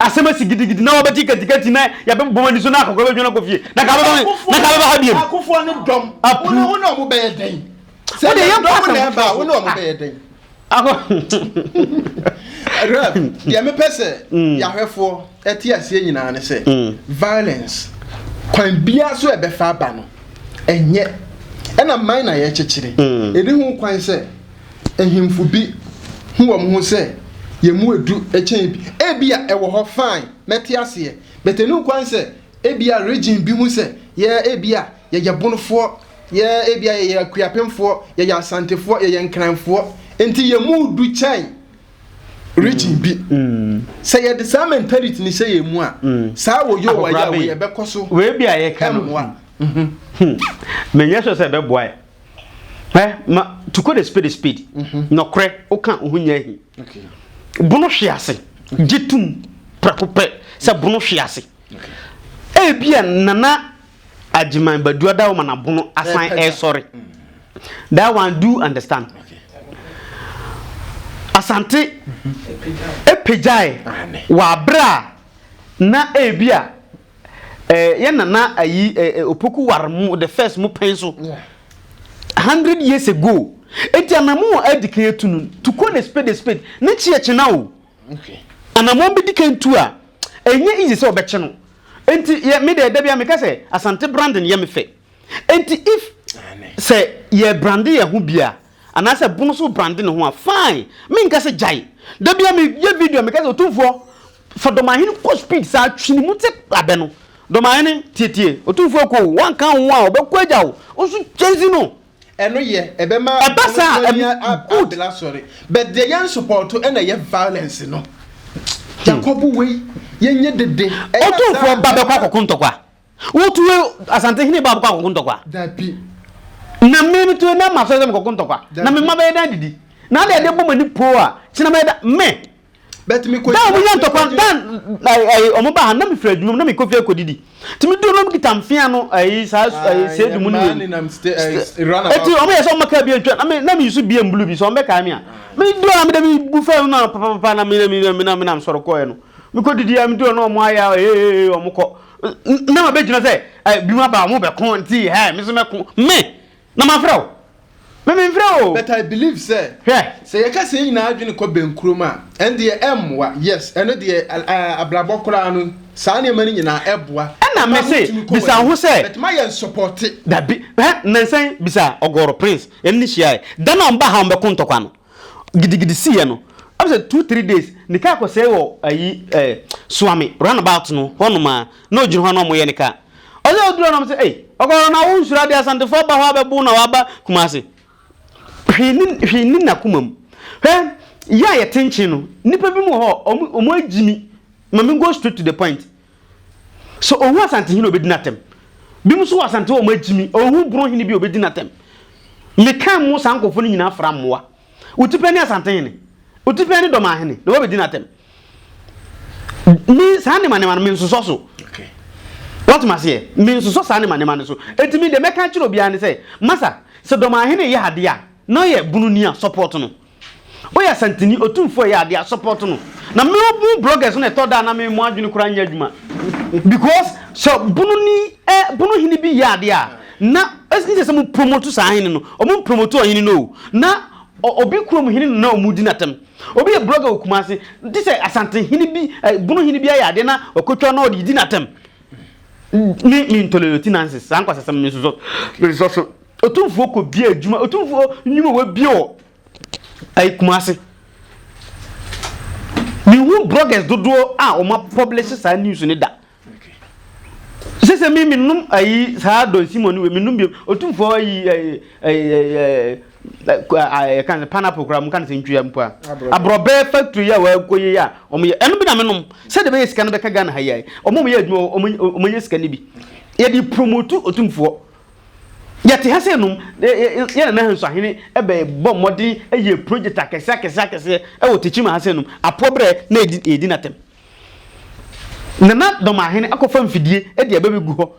asɛm asi gidigidi na wɔbɛte katikati na yɛbɛbɔ ani so na akɔkora bɛdwane akɔ fie na ka bɛba na ka bɛba ha biem.
Akofoɔ ne dɔm.
Apu.
Wo ne wo ne ɔmo bɛyɛ dɛn? Sɛ
Wode yɛnkɔ
dɔm
asɛm
na ɛba a
foforɔ
wo ne
so.
ɔmo
Ah.
bɛyɛ dɛn?
Akɔ.
Rev, deɛ mepɛ sɛ yɛahwɛfoɔ ɛte aseɛ nyinaa ne sɛ violence kwan biara so ɛbɛfa aba no ɛnyɛ ɛna man na yɛkyekyere ɛni ho kwan sɛ ahemfo bi hu wɔn ho sɛ yɛn mu edu kyɛn bi. Ebia ɛwɔ hɔ fine, mɛte aseɛ, but ɛnu kwan sɛ ebia region bi hu sɛ yɛ ebia yɛyɛ Bonofoɔ, yɛ ebia yɛyɛ Akuapemfoɔ, yɛyɛ Asantefoɔ, yɛyɛ Nkranfoɔ, nti yɛn mu du kyɛn region bi. Sɛ yɛde saa mentality ni hyɛ yɛn mu a, saa wɔ yɛ wɔ yɛ a wɔ yɛbɛkɔ so
Wei bi a yɛka no
ɛmmoa.
Menyɛ sure sɛ ɛbɛboa ɛ. Ɛ ma to call a spade a spade. Nɔkorɛ woka wo ho nyɛ ahi. Bono hwe ase. Gye tum prɛko pɛ sɛ bono hwe ase. Ebia Nana Agyeman Badu Adawoma na bono asan ɛresɔre. That one do understand. Asante epagyae wɔ abere a na ebia eh, yɛn nana ayi eh, eh, Opoku Ware mo the first mo pɛn so 100 years ago. Eti anamo a adi kan atu no, to call a spade a spade, ne kye yɛ kyena o. Anamo bi di kan tu a, ɛnyɛ easy sɛ ɔbɛkye no. Enti yɛ me deɛ, da bi a meka sɛ Asante branding yɛ me fɛ. Enti if sɛ yɛ brande yɛn ho bi a, anaasɛ Bono so brande ne ho a, fine, menka sɛ gyae. Da bi a meyɛ video a meka sɛ, Otumfoɔ, fa Dɔmahene kɔ speed saa, twe ne mu te abɛ no. Dɔmahene, tietie, Otumfoɔ kɔ o, woanka wo ho a ɔbɛkɔ agya wo, wo nso chase no.
Ɛno yɛ ɛbɛma
Ɛba saa
Bono so ani
good.
Abela sɔre, but deɛ yɛn support ɛna ɛyɛ violence no. Yakobo wei yɛnyɛ dede ɛyɛ
Otumfoɔ
saa
ba bɛkɔ akɔko ntɔkwa. Wotu Asantehene ba bɛkɔ akɔko ntɔkwa.
Dabi.
Na me metu na ma sɛ sɛ mekɔko ntɔkwa. Na me
Dabi.
mma bɛyɛ dan didi. Na ade ade bɔ m'ani poo a, kyena mɛyɛ da me.
But me kɔ
Da a wɔn nya
gyina
ntɔkwa dan ɛyi wɔn ba ha na me firi adwuma mu na me kɔ fie akɔ didi. Ti me duro na wɔn kita mfea no ɛyi saa ɛyi seedu mu ne
mmaa
wei.
nenam ste ɛyi roundabout.
Eti wɔn yɛ sɛ wɔn kaa bi antwa na me use BM blue bi sɛ wɔn bɛ kaa mi a. Me duro na me de me bu fam na papapapa na me na me na me na me na sɔrɔ kɔɛ no. Me kɔ didi a me duro na wɔn ayɛ ee wɔn kɔ. Na ma bɛ gyina sɛ ɛ bi mu aba wɔn bɛ ko nti hɛ me so mɛ ko me na ma frɛ o. Me me nfrɛ o.
But I believe sɛ
Hwɛ.
sɛ yɛka sɛ yɛn nyinaa adwene kɔ bɛnkurom a, ɛno deɛ ɛmmoa. Yes, ɛno deɛ abrabɔ koraa no, saa nneɛma no nyinaa ɛboa.
Ɛna me
Ɛma
se
wotumi kɔ
bisa wo
w'anim.
ho sɛ.
But ma yɛn sɔpɔte.
Dabi, hɛ, nnansa yi bisa Ɔgɔrɔ Prince, yɛne no hyiae. Da no a ɔba ha a ɔmbɛko ntɔkwa no, gidigidi siiɛ no, ɛm sɛ 2, 3 days, ne kaa kɔsɛe wɔ ayi eh, Suame roundabout no hɔnom a, na ɔgyina hɔ a na wɔyɛ ne kaa. Ɔsɛ ɔduru hɔ na wɔn sɛ, ei, Ɔgɔrɔ na wo nsuro adeɛ, Asantefoɔ aba hɔ abɛbo na waba Kumasi. Hwee nni, hwee nni n'akoma mu. Hwɛ, yɛ a yɛte nkyen no, nnipa bi mu wɔ hɔ a, wɔn, wɔn agyimi. Ma me go straight to the point. Sɛ ohu Asantehene a obedi n'atɛm. Binom nso wɔ Asante hɔ a wɔn agyimi. Ohu Bonohene bi a obedi n'atɛm. Meka mo saa nkurɔfoɔ no nyinaa fra mmoa. Wo tipɛn ne Asantehene. Wo tipɛn ne Dɔmahene na wabedi n'atɛm. Me saa nneɛma nneɛma no mensosɔ so. Woate aseɛ? Mensosɔ saa nneɛma nneɛma no so. Enti me deɛ mɛka akyerɛ obiara ne sɛ, masa, sɛ Dɔmahene yɛ adeɛ a, na ɔyɛ Bononi a, support no. Woyɛ Asanteni, Otumfoɔ yɛ adeɛ a, support no. Na me mo bloggers no ɛtɔ da a na me mo adwene koraa nyɛ adwuma. Because sɛ Bononi ɛ Bonohene bi yɛ adeɛ a, na ɛnsɛ sɛ mo promote saa hene no. Ɔmo mpromote ɔhene no o. Na obi kurom hene no na ɔmo di n'atɛm. Obi yɛ blogger wɔ Kumasi, nti sɛ Asantehene bi ɛ Bonohene bi ayɛ adeɛ na wakotwa na ɔde di n'atɛm. Me me ntolerate nonsense, saa nkwasasɛm me nsosɔ me nsosɔ so. Otumfoɔ kɔ bie adwuma, Otumfoɔ nnwuma wabie wɔ ɛyi Kumasi. Mehu bloggers dodoɔ a wɔn apublish saa news ne da. Sese mi mi num ayi saa Don Simon ni we mi num bi. Otumfoɔ ayi ɛyi ɛyi ɛyi ɛka sɛ pineapple koraa mo ka ne sɛ ntwea mpo a. Aborɔbɛ factory a wɔakɔ yi a wɔn yɛ ɛno bi na mi nom. Sɛdeɛ bɛyɛ sika no bɛka Ghana ha yi a wɔn a wɔyɛ adwuma wɔn wɔn nyɛ sika no bi. Yɛde promote Otumfoɔ. Yɛte ha sɛ nom yɛ nana Nsuahene bɛ bɔ mmɔden yɛ project akɛseɛ akɛseɛ akɛseɛ ɛwɔ Techiman ha sɛ nom apoɔ berɛ na yɛdi yɛdi n'atɛm. Nana Dɔmahene akɔfa mfidie de aba bɛgu hɔ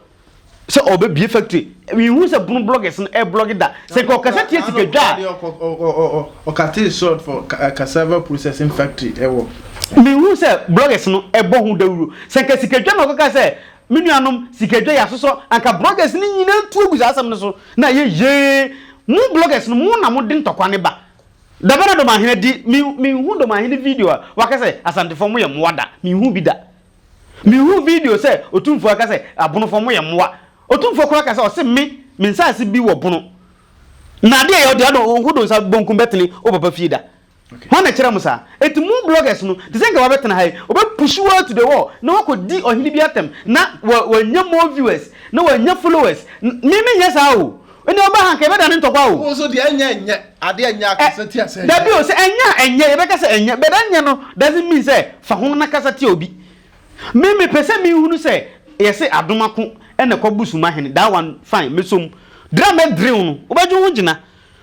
sɛ ɔbɛbie factory. Menhu sɛ Bono bloggers no ɛblɔge da. Sɛ nka ɔkasa tia sikadwa
a. Ɔkatee salt for cassava processing factory ɛwɔ.
Menhu sɛ bloggers no ɛbɔ ho dawuro. Sɛ nka sikadwa na ɔkɔka sɛ me nuanom sikadwa yɛasosɔ anka bloggers no nyinaa tu agu saa asɛm no so na ayɛ yee. Mo bloggers no mo na mode ntɔkwa no ba. Dabɛ na Domahene di me menhu Domahene video a waka sɛ Asantefoɔ mo yɛ mmoa da menhu bi da. Menhu video sɛ Otumfoɔ aka sɛ Abonofoɔ mo yɛ mmoa. Otumfoɔ koraa ka sɛ ɔse me me nsaase bi wɔ Bono. Na adeɛ yɛ ɔde ado wodo nsa bonkum bɛtene wo papa fie da. Hwan na ɛkyerɛ mo saa? Enti mo bloggers no, te sɛ nka wabɛtena ha yi, ɔbɛ push wo ara to the wall na wakɔ di ɔhene bi atɛm na wa wanya more viewers na wanya followers. Me menyɛ saa o. Ɛnna ɔba ha nka yɛbɛdane ntɔkwa o.
Wo nso deɛ ɛnyɛ ɛnyɛ, adeɛ ɛnyɛ akasa tia sɛ ɛnyɛ.
Dabi o, sɛ ɛnyɛ a ɛnyɛ, yɛbɛka sɛ ɛnyɛ, but ɛnyɛ no doesn't mean sɛ fa ho na kasa tia obi. Me mepɛ sɛ mehunu sɛ yɛse adom ako na ɛkɔ bu suma hene, that one fine, mɛsɔ mu. Dere a mɛdere wo no, wobɛgye wo ho gyina.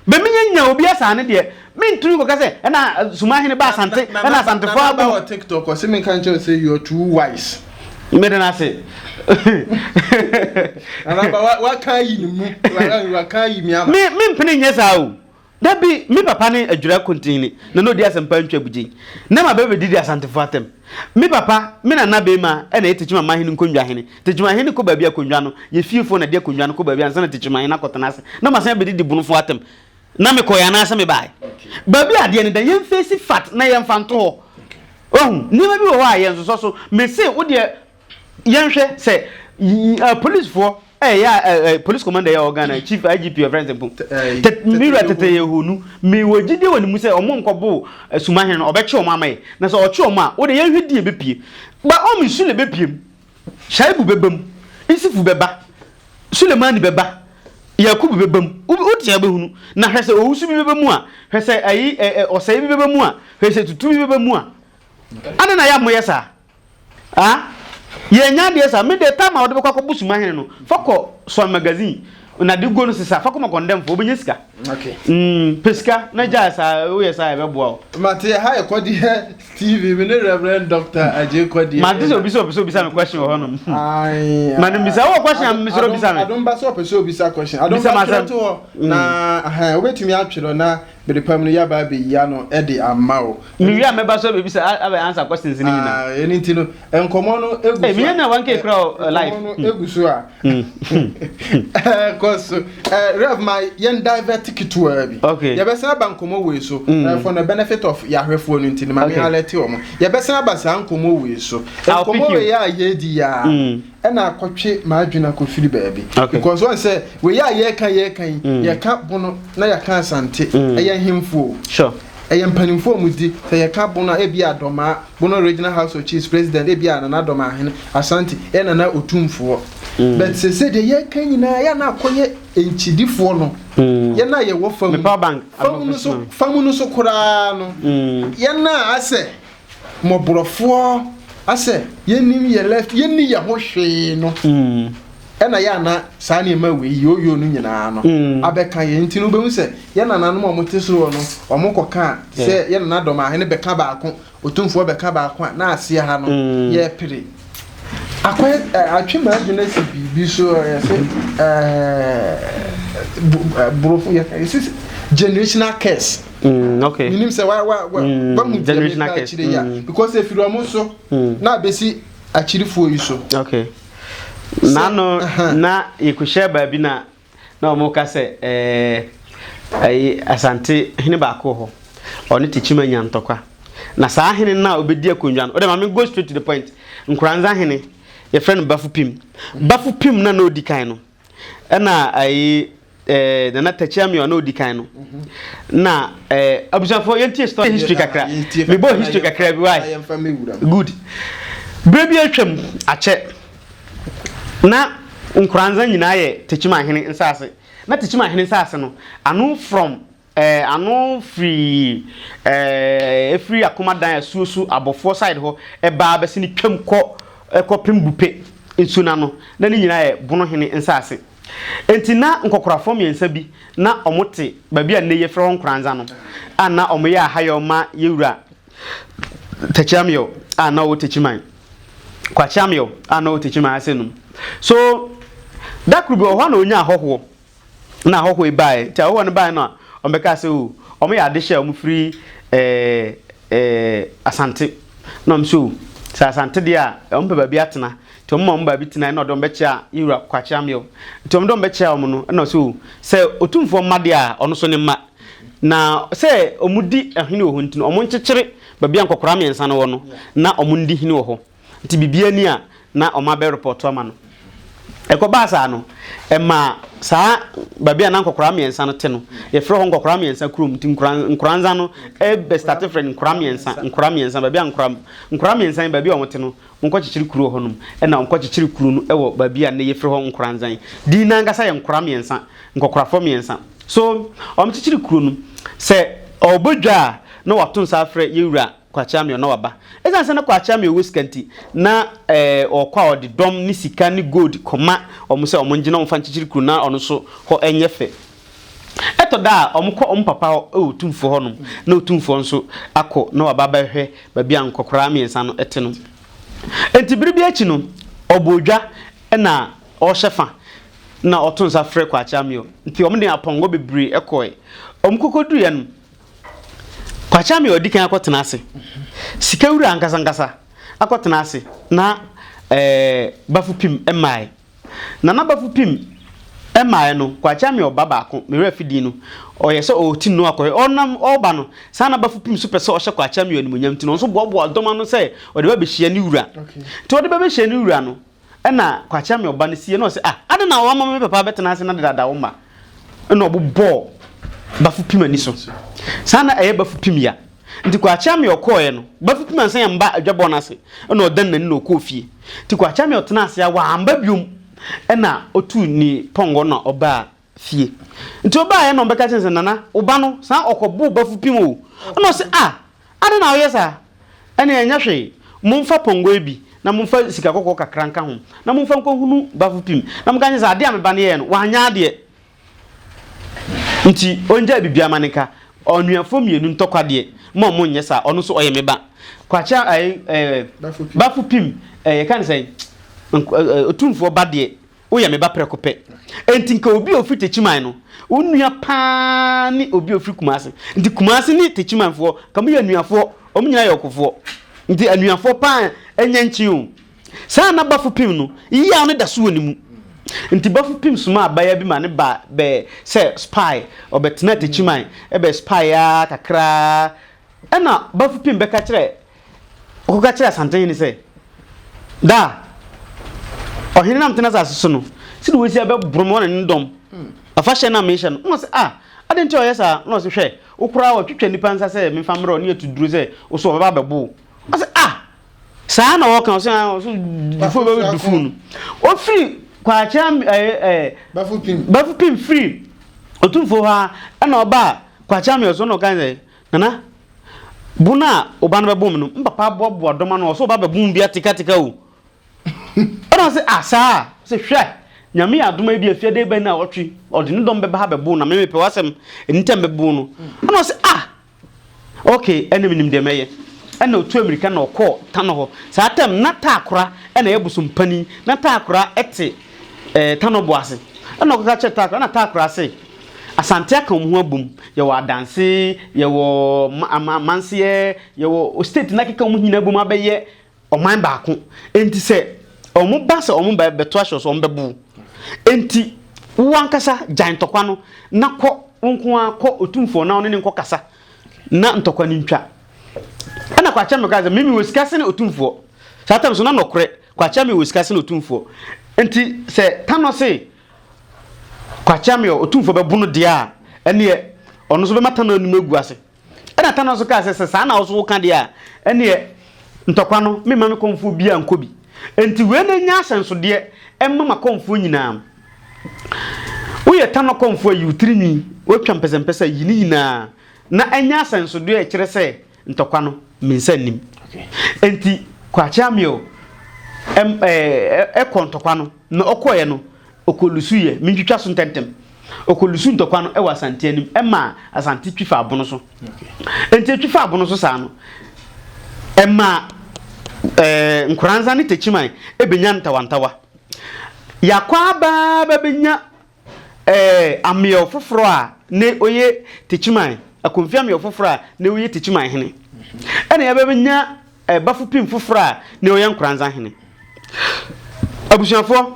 Bɛ menya nya obi asaa no deɛ, mentumi nkɔka sɛ ɛna suma hene ba Asante, ɛna Asantefoɔ
Nana ba
abom.
wɔ TikTok, ɔse menka nkyerɛ wo sɛ you are too wise.
Meda no ase.
Nana ba waka ayi ne mu, waka ayi me ama.
Me mempene nyɛ saa o. Da bi, me papa ne Adwira Kontihene na na ɔdi asɛmpa ntwa abugyei. Na maba bɛdidi Asantefo atɛm. Me papa, me nana barima na ɛyɛ Techiman Manhene Nkonnwa hene. Techiman hene kɔ baabi a akonnwa no, yɛ fiefoɔ na ɛde akonnwa no kɔ baabi ansa na Techiman hene akɔtena ase. Na masan abɛdidi Bonofoɔ atɛm. Na mekɔeɛ anaasɛ mebaeɛ? Baabi a adeɛ no da, yɛmfeesi fact na yɛmfa nto hɔ. Wahu? Nneɛma bi wɔ hɔ a yɛnsosɔ so. Mese wo deɛ Yɛnhwɛ sɛ policefoɔ ɛyɛ a police commander yɛ wɔ Ghana chief IGP ɔfrɛ nsɛm po mewura tete yɛ honu mewɔ gyidie wɔ ne mu sɛ ɔmo nkɔbo sumahene no ɔbɛkye ɔmo ama yɛ na sɛ ɔkye ɔmo a wode yɛnhwɛ di ɛbɛpie ba ɔmo Sule bɛpie mu Shaibu bɛba mu Isifu bɛba Sulemani bɛba Yakubu bɛba mu wote abɛhunu na hwɛ sɛ owusu bi bɛba mu a hwɛ sɛ ayi ɔsɛe bi bɛba mu a hwɛ sɛ tutu bi bɛba mu a adɛn na yɛ a moyɛ saa Ah yɛnya adeɛ saa me deɛ time a wɔde bɛkɔ akɔbɔ suma hene no fa kɔ Swan magazine na de guo no sesa fa kɔma kɔndɛmfo wobɛnya sika
okay.
mm, pɛ sika na gyae saa woyɛ saa ɛbɛboa wo.
Mate ha yɛ Kɔdeɛ TV me ne Reverend Doctor Adjei Kɔdeɛ.
Mate sɛ obi sɛ ɔpɛ sɛ obisa me question wɔ hɔnom. Ma no mbisa wowɔ question a mesrɛ bisa me.
Adom ba sɛ ɔpɛ sɛ obisa question. Adom ba twerɛ to hɔ na wobɛtumi atwerɛ na bere pa mu no yɛaba abɛyi ano de ama wo.
Mewie a mɛba so abɛbisa abɛ answer questions no nyinaa.
Ah, ɛno nti no, nkɔmmɔ no egu so a.
Hey, menya nya 1K kura o life.
Nkɔmmɔ no egu so a. Ɛkɔ so. Rev ma yɛn divert ketewa bi.
Okay.
Yɛbɛsan aba nkɔmmɔ wei so. For the benefit of yɛahwɛfoɔ no nti no, ma me alert wɔn. Yɛbɛsan aba saa nkɔmmɔ wei so. Nkɔmmɔ wei a yɛredi yi a. Ɛna akɔtwe m'adwene akɔfiri baabi.
Okay.
Because wɔn sɛ wei a yɛreka yɛreka yi, yɛka bono na yɛka asante. Ɛyɛ nhemfo o.
Sure.
Ɛyɛ mpanimfoɔ a wɔdi. Sɛ yɛka Bono a, ebia Dɔmaa, Bono Regional House of Chiefs President, ebia Nana Dɔmaahene, Asante, ɛyɛ Nana Otumfoɔ. But seesei deɛ yɛreka nyinaa, yɛ a na akɔyɛ nkyidifoɔ no. Yɛn a yɛwɔ fa mu,
Mepa bank,
fa mu no so, fa mu no so koraa no, yɛn a asɛ mmɔborɔfoɔ, asɛ yɛnnim yɛ left, yɛnni yɛn ho hwee no. Ɛna yɛ a na saa nneɛma wei, yo-yo no nyinaa no, abɛka yɛn. Nti no wobɛhu sɛ yɛn nananom a wɔte soro hɔ no, wɔkɔka a, te sɛ yɛn nana Dɔmahene bɛka baako, Otumfoɔ bɛka baako a, na aseɛ ha no, yɛrepere. Akɔyɛ, atwe m'adwene asi biribi so, yɛse, ɛɛ, borɔfo, yɛse generational curse.
Okay.
Menim sɛ wa, wa, wa, wahu deɛ meka akyire yi a, because ɛfiri wɔn so na abɛsi akyirifoɔ yi so.
Okay. N'ano na yɛkɔhyia baabi na na wɔn ka sɛ ɛɛ ɛyi Asante hene baako wɔ hɔ ɔne Tekyima nya ntɔkwa na saa hene no a ɔbɛdi akonnwa no ɔde maame go straight to the point Nkoranza hene yɛfrɛ no Bafo Pim Bafo Pim na na ɔdi kan no ɛna ayi ɛɛ Nana Takyi Amio na ɔdi kan no na ɛɛ abusuafoɔ yɛntie story history kakra mebɔ history kakra bi why good berɛ bi atwam akyɛ na Nkoranza nyinaa yɛ Techiman hene nsaase na Techiman hene nsaase no ano from Ɛɛ ano firi ɛɛ efiri Akomadan asuo so abɔfoɔ side hɔ ɛbaa bɛsene twam kɔ ɛkɔpem Bupe nsuo no ano na ne nyinaa yɛ Bono hene nsaase. Enti na nkɔkorafoɔ mmiɛnsa bi na wɔn te baabi a nnɛ yɛfrɛ hɔ Nkoranza no a na wɔn yɛ ahayɔ ma yɛwura Takyi Ameyaw a na ɔwɔ Takyiman, Kwakye Ameyaw a na ɔwɔ Takyiman ase nom. So da koro bi wɔ hɔ a na ɔnya ahɔhoɔ na ahɔhoɔ yi baeɛ nti ahɔhoɔ no baeɛ no a wɔbɛkaa sɛ o wɔn yɛ adehyɛ a wɔfiri ɛɛ ɛɛ Asante na wɔn sɛ o sɛ Asante deɛ a wɔn pɛ baabi atena nti wɔn ma wɔn baabi tena ɛna ɔde wɔn bɛkyea yɛwura Kwakye Ameyaw nti wɔn de wɔn bɛkyea wɔn no ɛna ɔsɛ o sɛ otumfoɔ mma deɛ a ɔno so ne mma na sɛ wɔn di ɛhene wɔ hɔ nti no wɔn nkyekyere baabi a nkɔkora mmiɛnsa no wɔ no na wɔn ndi hene wɔ hɔ. Nti biribiara ni a na ɔmo abɛ repɔto ama no. Ɛkɔbaa saa no, ɛmaa saa baabi a na nkɔkoraa mmiɛnsa no te no, yɛfrɛ hɔ nkɔkoraa mmiɛnsa kurom, nti nkora, nkoranza no bɛstate frɛ no nkora mmiɛnsa, nkora mmiɛnsa, baabi a nkora, nkora mmiɛnsa yi baabi a wɔte no, wɔnkɔkyekyere kuro wɔ hɔnom, ɛna wɔkɔkyekyere kuro no wɔ baabi a nnɛ yɛfrɛ hɔ nkoranza yi. Din no ankasa yɛ nkora mmiɛnsa, nkɔkorafoɔ mmiɛnsa. So, wɔkyekyere kuro no, sɛ ɔrebɔ dwa a, na wɔato nsa afrɛ yɛn wura Kwakye Ameyaw na waba. Esiane sɛ na Kwakye Ameyaw wɔ sika nti, na ɔkɔ a ɔde dɔm ne sika ne gold kɔma wɔn sɛ wɔngye na wɔmfa nkyekyere kuro na ɔno nso hɔ nyɛ fɛ. Ɛtɔ da a, wɔkɔ wɔn papa hɔ wɔ Otumfoɔ hɔnom na Otumfoɔ nso akɔ na waba abɛhwɛ baabi a nkɔkoraa mmiɛnsa no te no. Enti bere bi akyi no, ɔbɔɔ dwa na ɔrehyɛ fa na ɔto nsa frɛ Kwakye Ameyaw. Nti wɔde apɔnkɔ bebree kɔe. Wɔkɔkɔduruiɛ no, Kwakye a ɔdi kan akɔtena ase, sika wura ankasankasa akɔtena ase na ɛɛ Bafo Pim mmae. Nana Bafo Pim mmae no, Kwakye Amea ɔba baako, me werɛ afi din no, ɔyɛ sɛ ɔreti no akɔhwɛ. Ɔnam ɔreba no, saa na Bafo Pim nso pɛ sɛ ɔhyɛ Kwakye Amea animuonyam nti no, ɔno nso boaboa dɔm ano sɛ ɔde ba bɛhyia ne wura. Nti ɔde ba bɛhyia ne wura no, Ɛna Kwakye me ɔba no sie na ɔse ah adɛn na wama me papa abɛtena ase na dedaada wo mma ɛna ɔbobɔɔ Bafo Pim ani so saa na ɛyɛ Bafo Pim ya nti Kwakye Ame ɔkɔɔɛ no Bafo Pim ansan amba adwabɔ no ase ɛna ɔdan n'ani na ɔkɔɔ fie nti Kwakye Ame ɔtena ase a wamba biom ɛna ɔtuu ne pɔnkɔ na ɔbaa fie nti ɔbaeɛ na ɔbɛka kyerɛ no sɛ nana wo ba no saa ɔkɔboo bafo pim o ɛna ɔse ah adɛn na woyɛ saa ɛne ɛnyɛ hwee momfa pɔnkɔ yi bi na momfa sika kɔkɔɔ kakra nka ho na momfa nkɔhunu bafo pim na monka kyerɛ sɛ adeɛ a me ba no yɛɛ no wanyɛ adeɛ nti ɔngyae biribiara ma ne nka ɔnuafoɔ mmienu ntɔkwa deɛ ma ɔmo nyɛ saa ɔno nso ɔyɛ me ba kwakyɛ ɛɛ ɛɛ bafo pim ɛɛ yɛka ne sɛn otumfoɔ ba deɛ Woyɛ me ba prɛko pɛ. Enti nka obi a ɔfiri Techiman no, wo nua pa ara ne obi a ɔfiri Kumasi. Nti Kumasi ne Techimanfoɔ, nka wɔyɛ anuafoɔ. Wɔn nyinaa yɛ ɔkofoɔ. Nti anuafoɔ pa ara nyɛ nkyen o. Saa na Bafo Pim no, yaw no da so wɔ ne mu. Nti Bafo Pim somaa abaayewa bi ma ne ba bɛ sɛ spy. Ɔbɛtenaa Techiman bɛ spy ara kakra ara. Ɛnna Bafupim bɛka kyerɛɛ ɔkɔka kyerɛɛ Asantehene sɛ, Da a ɔhene nam tena asase so no, sɛdeɛ wɔasi abɛboro me ɔne ne dɔm afahyɛ no a mehyɛ no. Ɛnna ɔse, Ah, adɛn nti a ɔyɛ saa? Ɛnna ɔse, Hwɛ, wo koraa wɔtwitwa nnipa nsa sɛ memfa mmerɛ wo ne atu duro sɛ wo so wɔbɛba abɛbo wo. Ɔse, Ah, saa na wɔka? Ɔse, Ah, ɔse dufuo bɛbɛ dufuo no. Ɔfiri Kwakye ɛɛ ɛɛ Bafupim firi Otumfoɔ hɔ ara ɛnna ɔbaa Kwakye Ameyaw so ɛnna ɔka sɛ, Nana, bo no a wo ba no bɛbom no, me papa aboaboa dɔm ano, ɔsɛ ɔba bɛbom bi atekateka o. Ɛna ɔse, ah saa? Ɔse, hwɛ, Nyame yɛ adom a ebi afie adeɛ bɛn na ɔtwe, ɔde ne dɔm bɛba ha bɛbo na me mepɛ w'asɛm, ɛni tɛm bɛbo no. Ɛna ɔse, ah, ok, ɛna menim deɛ mɛyɛ. Ɛna ɔtu amirika na ɔkɔɔ Tano hɔ. Saa tɛm na Taakora ɛna ɛyɛ bosompanin, na Taakora ɛte eh, Tano bo ase. Ɛna ɔkɔka kyerɛ Taakora, ɛna Taakora se, Asante aka wɔn ho abom, yɛwɔ Adanse, yɛwɔ Amanseɛ, yɛwɔ state no akeka wɔn nyinaa abom abɛyɛ ɔman baako. Enti sɛ wɔn ba sɛ wɔn ba bɛto ahyɛ so wɔn bɛbo wo. Enti wo ankasa gyae ntɔkwa no na kɔ wo nko ara kɔ otumfoɔ na ɔne ne nkɔ kasa na ntɔkwa no ntwa. Ɛna Kwakyɛme kaa sɛ mimi wɔ sika sene otumfoɔ. Saa tam so na nɔkorɛ Kwakyɛme wɔ sika sene otumfoɔ. Enti sɛ Tanɔ se Kwakyeameɔ, Otumfoɔ bɛbo no deɛ a, ɛnneɛ ɔno nso bɛma Tano anim agu ase. Ɛnna Tano nso kaa sɛ, Sɛ saa na wo nso woka deɛ a, ɛnneɛ ntɔkwa no, memma me kɔmfoɔ biara nkɔ bi. Enti wei na ɛnyɛ ahyɛnsodeɛ mma m'akɔmfoɔ nyinaa. Woyɛ Tano kɔmfoɔ a, yi wo tiri nwi, woatwa mpɛsɛmpɛsɛ a, yi ne nyinaa, na ɛnyɛ ahyɛnsodeɛ a ɛkyerɛ sɛ ntɔkwa no, me nsa nnim. Enti Kwakye Ameyaw ɛm ɛɛ kɔɔ ntɔkwa no, na ɔkɔeɛ no, ɔkɔlusuiɛ, mentwitwa so ntɛmntɛm, ɔkɔlusu ntɔkwa no wɔ Asante anim ɛmaa Asante twi faa bono so. Enti ɛtwi faa bono so saa no, ɛmaa ɛɛ Nkoranza ne Tekyiman bɛnya ntawantawa. Yɛakɔ aba ara bɛnya Ɛɛ Ameyaw foforɔ a ne ɔyɛ Techiman, Akomfi Ameyaw foforɔ a ne ɔyɛ Techiman hene. Ɛna yɛbɛnya ɛɛ Bafo Pim foforɔ a ne ɔyɛ Nkoranza hene. Abusuafoɔ,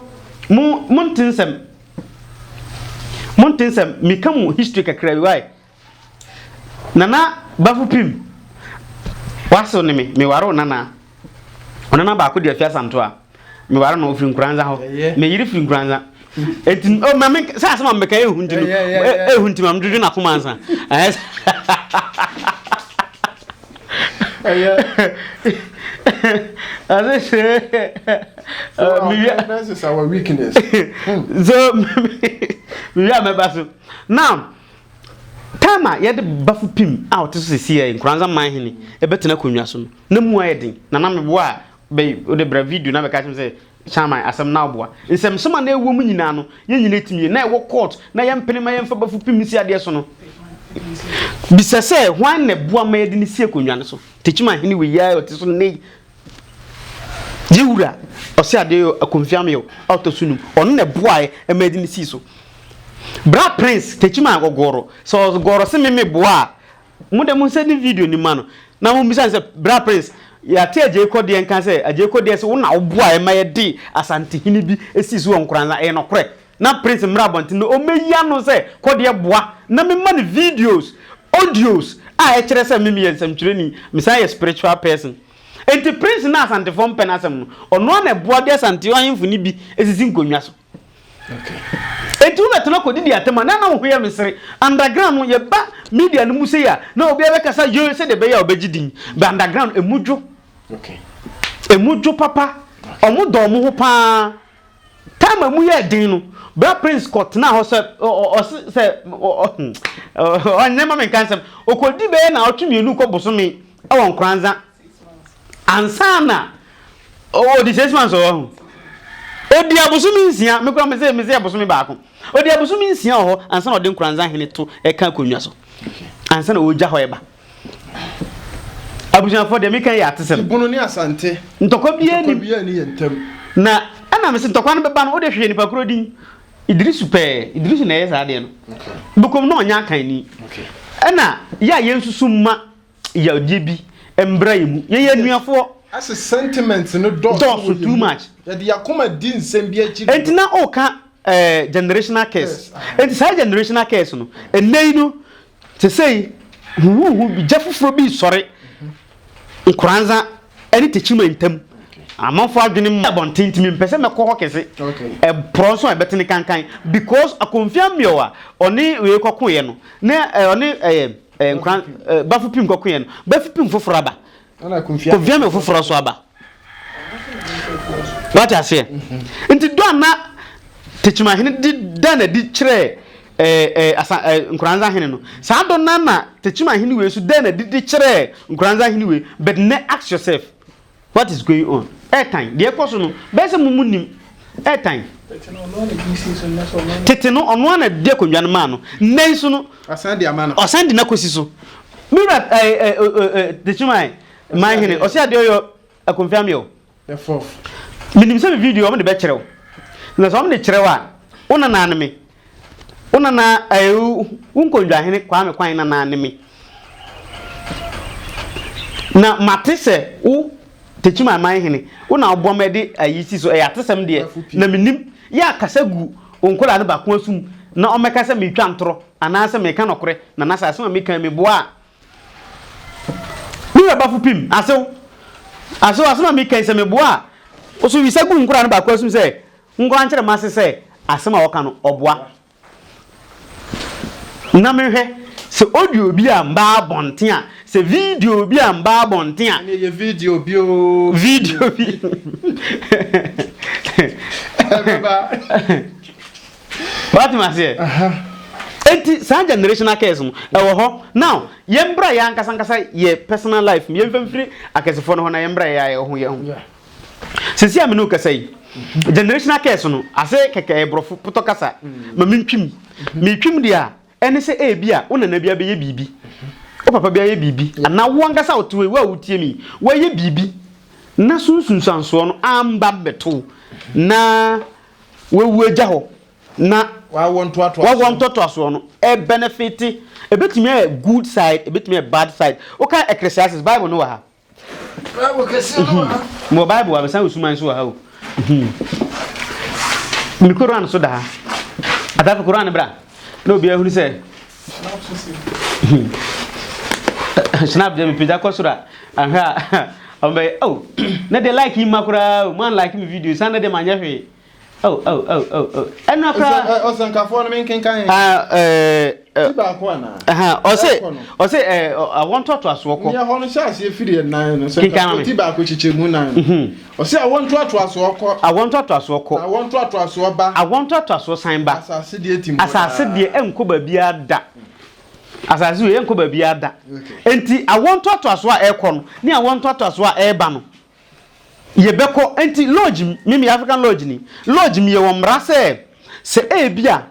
mo monte nsɛm. Monte nsɛm. Meka mo history kakra bi, why? Nana Bafo Pim, w'asew ne me, meware wo nana. Ɔnana baako de Afia Asantewa. Meware no, ɔfiri Nkoranza hɔ. Me yere firi Nkoranza. Enti, oh, ma me, sɛ asɛm a mebɛka ɛhu nti no, ɛhu nti ma medwedwe n'akoma ansa. Ɛyɛ Ɔse sɛ
So our kindness is our weakness.
So mewie a mɛba so. Now, time a yɛde bafo pim a ɔte so sisi yɛ Nkoranza man hene ɛbɛtena akonnwa so no, na mu ayɛ den. Na na meboa a bɛ wode bra video na bɛka kyerɛ me sɛ Chairman asɛm na woboa. Nsɛmsɛm a na ɛwɔ mu nyinaa no, yɛn nyinaa tumi yɛ. Na ɛwɔ court na yɛmpene ma yɛmfa bafo pim nsi adeɛ so no. Bisa sɛ hwan na ɛboa ma yɛde no si akonnwa no so? Techiman hene wei ara a ɔte so nnɛ yi. Yɛ wura, ɔse adeɛ yɛ akonfiameyɔ a ɔtɔ so num, ɔno na ɛboaeɛ ma yɛde no sii so. Bra Prince, Techiman ɔgɔrɔ, sɛ ɔgɔrɔ se me me boa a, mo deɛ mo nsɛnde video no ma no na mo mmisa no sɛ, Bra Prince, yɛate Agyei Kɔdeɛ nka sɛ, Agyei Kɔdeɛ se wo na woboaeɛ ma yɛde Asantehene bi sii so wɔ Nkoranza, ɛyɛ nɔkorɛ? Na Prince mmra abɔnten na ɔmmɛyi ano sɛ Kɔdeɛ boa na memma no videos, audios a ɛkyerɛ sɛ me meyɛ nsɛmtwerɛni, mesan yɛ spiritual person. Enti Prince no a Asantefoɔ mpɛ n'asɛm no, ɔno ara na ɛboa de Asante ahemfo no bi sisi nkonnwa so. Enti wobɛtena kɔdidi atɛm a, na na wo ho yɛ me sere. Underground no, yɛba media no mu sei a, na obiara bɛkasa yee sɛdeɛ ɛbɛyɛ a ɔbɛgye din. But underground, ɛmu dwo. Ɛmu dwo papa. Wɔdɔ wɔn ho pa ara. Time a emu yɛɛ den no, Bra Prince kɔtenaa hɔ sɛ ɔse sɛ ɔnyɛ ma menka nsɛm. Ɔkɔdi bɛyɛ naawɔtwe mmienu kɔ bosome wɔ Nkoranza ansa na ɔdi 6 months wɔ hɔ. Ɔdi abosome nsia, me koraa mese mese abosome baako. Ɔdi abosome nsia wɔ hɔ ansa na ɔde Nkoranza hene to ɛka akonnwa so ansa na ɔregya hɔ ɛba. Abusuafoɔ deɛ meka yi yɛ atesɛm.
Bono ne Asante.
Ntɔkwa biara
nim. Ntɔkwa biara ni yɛn ntam.
Na ɛna mese ntɔkwa no bɛba no wode hwehwɛ nipa korɔ din. Idrisu pɛɛ. Idrisu na ɛyɛ saa adeɛ no. Bukom na ɔnyɛ akanni. Ɛna yɛ a yɛnsusu mma yawdie bi mbra yɛn mu. Yɛyɛ anuafoɔ.
Ase sentiment no dɔɔso
Dɔɔso too much.
Yɛde yɛn akoma di nsɛm bi akyi
dodo. Enti na woka eh, generational curse. Enti saa generational curse no, ɛnnɛ yi no, Sesei, huhuuhu bi, gya foforɔ bi resɔre Nkoranza ne Techiman ntam. Amanfoɔ adwene mu abɔnten nti mempɛ sɛ mɛkɔ hɔ kɛse. Ɛporɔ nso a ɛbɛtene kankan because Akomfie Amiɔw a ɔne wei kɔkoeɛ no, ne ɔne ɛyɛ Nkoran Bafo Pim kɔkoeɛ no, Bafo Pim foforɔ aba. Kofi Ameh foforɔ nso aba. Wate aseɛ? Nti dɔ a na Tekyimahene de da no adi kyerɛɛ ɛɛ ɛɛ asa ɛɛ Nkoranza hene no, saa dɔ no ara na Tekyimahene wei nso da no adi de kyerɛɛ Nkoranza hene wei. But nnɛ ask yourself, what is going on? Ɛɛtan, deɛ ɛkɔ so no, bɛyɛ sɛ mo mo nnim. Ɛɛtan. Tete no, ɔno ara na de akonnwa no maa no. Nnɛ nso no,
Ɔsan de ama no.
Ɔsan de no akɔsi so. Me wura ɛɛ ɛɛ Techiman man hene, ɔse adeɛ ɔyɔ akomfia me o.
The fourth.
Menim sɛ me video wɔn de bɛkyerɛ wo. Na sɛ wɔn de kyerɛ wo a, wo nana ne me. Wo nana ɛɛ wo nkondwahene Kwame Kwan nana ne me. Na mate sɛ wo Techiman man hene, wo na woboa ma yɛde ayi si so, ɛyɛ atesɛm deɛ, na mennim. Yɛ a kasa gu wo nkwadaa no baako asom na ɔmmɛka sɛ meretwa ntorɔ anaasɛ mereka nɔkorɛ, na na sɛ asɛm a meka yi meboa a, me wura bafo pim, asew, asew, asɛm a meka yi sɛ meboa a, wo so wisa gu wo nkwadaa no baako asom sɛ nkɔka nkyerɛ m'ase sɛ asɛm a ɔka no ɔboa. Na menhwɛ sɛ audio bi a mba abɔnten a, sɛ video bi a mba abɔnten a.
Ɛne yɛ video bi oo.
Video bi.
Ɛbɛba.
Wate ma aseɛ? Enti saa generational curse no ɛwɔ hɔ. Now yɛn bra yɛn ankasa ankasa yɛ personal life mu yɛn fɛn firi akɛsefoɔ no hɔ na yɛn bra yɛ ho yɛn ho. Sisi a me ne wo kasa yi, generational curse no, ase kɛkɛ ɛyɛ borɔfo potɔ kasa, ma mentwim. Metwim deɛ a, ɛne sɛ ebi a wo nana bi abɛyɛ biribi, wo papa bi ayɛ biribi, anaa wo ankasa wote hɔ yi, wo a wotie me yi, woayɛ biribi na so nsunsuansoɔ no amba ammɛto wo na woawu agya hɔ na
W'awoɔ ntoatoasoɔ
no ɛbɛnɛfete. Ɛbɛtumi ayɛ good side, ɛbɛtumi ayɛ bad side. Woka Ecclesiastes, Bible no wɔ ha.
Bible kɛseɛ no wɔ ha.
Mewɔ Bible a mesan wɔ suman nso wɔ ha o. Me Koran nso da ha. Atafo Koran no bra na obiara hunu sɛ Snap deɛ mepagya kɔ soro a ahwɛ a Ɔmo bɛyɛ oh na deɛ like yi mma koraa o, mo an like me video saa na deɛ manyɛ hwee. Oh oh oh oh oh ɛno koraa.
Ɔsɛnkafoɔ no menkenkan.
Ah ɛɛ.
Ti baako anaa?
Ɛhɛn ɔse ɔse ɛɛ awɔ ntoatoasoɔ kɔ.
Neɛ hɔ no hyɛ aseɛ firi ɛnan no. Sɛnkafoɔ ti baako kyekyɛ mu nan no. Ɔse awɔ ntoatoasoɔ kɔ.
Awɔ ntoatoasoɔ kɔ.
Na awɔ ntoatoasoɔ ba.
Awɔ ntoatoasoɔ san ba.
Asase deɛ tim hɔ daa.
Asase deɛ ɛnkɔ baabiara da. Asase wei ɛnkɔ baabiara da. Enti awɔ ntoatoasoɔ a ɛrekɔ no ne awɔ ntoatoasoɔ a ɛreba no, yɛbɛkɔ. Enti lodge, me meyɛ African lodge ni, lodge mu yɛwɔ mmara sɛ, sɛ ebia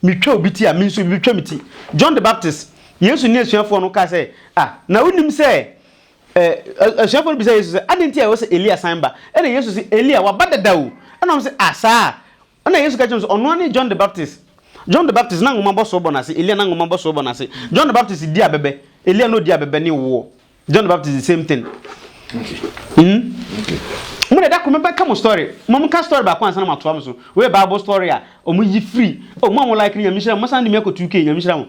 metwa obi ti a, me nso obi bɛtwa me ti. John the Baptist, Yesu ne asuafoɔ no kaa sɛ, Ah, na wonim sɛ, eh, asuafoɔ no bisaa Yesu sɛ, adɛn nti a ɛwɔ sɛ Elia san ba? Ɛna Yesu se, Elia, waba dada o. Ɛna wɔn se, Ah, saa? Ɛnna Yesu ka kyerɛɛ wɔn sɛ, Ɔno ara ne John the Baptist. John the Baptist, na nwoma bɔ so bɔ n'ase. Elia, na nwoma bɔ so bɔ n'ase. John the Baptist di abɛbɛ. Elia na odi abɛbɛ ne woɔ. John the Baptist, the same thing. Mm. Mo de da ko mɛbɛka mo story. Mo nka story baako ansa na matoa mo so. Wei yɛ Bible story a wɔn yi firi. Oh, mo a mo like no Nyame nhyira mo. Mo san de me akɔ 2K, Nyame nhyira mo.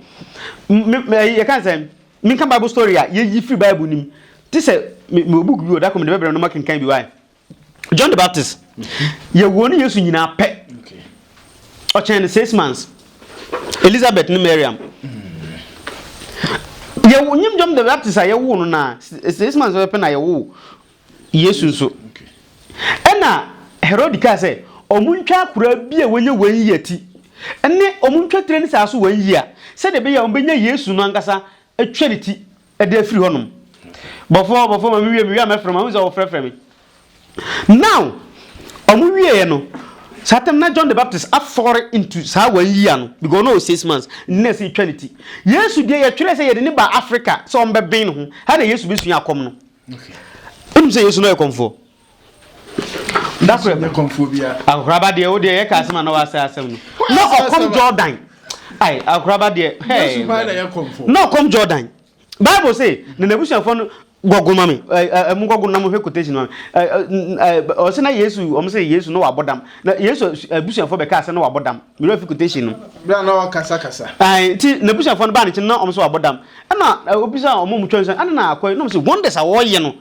Me, me, yɛka sɛ, menka Bible story a yɛyi firi Bible no mu. Te sɛ, me, mewɔ book bi wɔ da ko mede bɛbrɛ no na moakenkan bi, why? John the Baptist yɛwoo ne Yesu nyinaa pɛ. Ɔkyɛn no 6 months. Elizabeth ne Miriam. Yɛwo nyim John the Baptist a yɛwoo no na 6 months pɛ na yɛwoo Yesu nso. Ɛna Herod kaa sɛ ɔmo ntwa akwadaa bi a wanya 1 year ti ɛne ɔmo ntwa tire ne saa so 1 year sɛdeɛ ɛbɛyɛ a ɔmo bɛnya Yesu no ankasa atwa ne ti ɛde afiri hɔnom. Bɔfoɔ, bɔfoɔ, ma mewie, mewie a mɛfrɛ mo, ahu sɛ wɔfrɛfrɛ me. Now, ɔmo wieɛ no, saa time na John the Baptist afɔre into saa 1 year no, because ɔno wɔ 6 months, nti na ɛsɛ yɛtwa ne ti. Yesu deɛ yɛtwerɛ sɛ yɛde ne ba Africa sɛ ɔmbɛben ne ho, ha na Yesu bɛsua akɔm no. Wonim sɛ Yesu no yɛ kɔmfoɔ?
Dakoro kɔmfoɔ biara.
Akokoraba deɛ wo deɛ yɛka asɛm a na wasɛ asɛm no. Na ɔkɔm Jordan. Ai, akokoraba deɛ.
Yesu hwan na yɛ kɔmfoɔ?
Na ɔkɔm Jordan. Bible say na n'abusuafoɔ no gɔgo ma me. Ɛ mo gɔgo na mo hwɛ quotation ma me. Ɛ ɔsɛ na Yesu ɔmo sɛ Yesu na wabɔ dam. Na Yesu abusuafoɔ bɛka sɛ na wabɔ dam. Mewura fi quotation no.
Bere a na ɔkasa kasa.
Ai, nti n'abusuafoɔ no baa ne nkyɛn na ɔmo sɛ wabɔ dam. Ɛna obisa ɔmo mo twɛn sɛ ɛna na akɔ na ɔmo sɛ wonders a wɔyɛ no.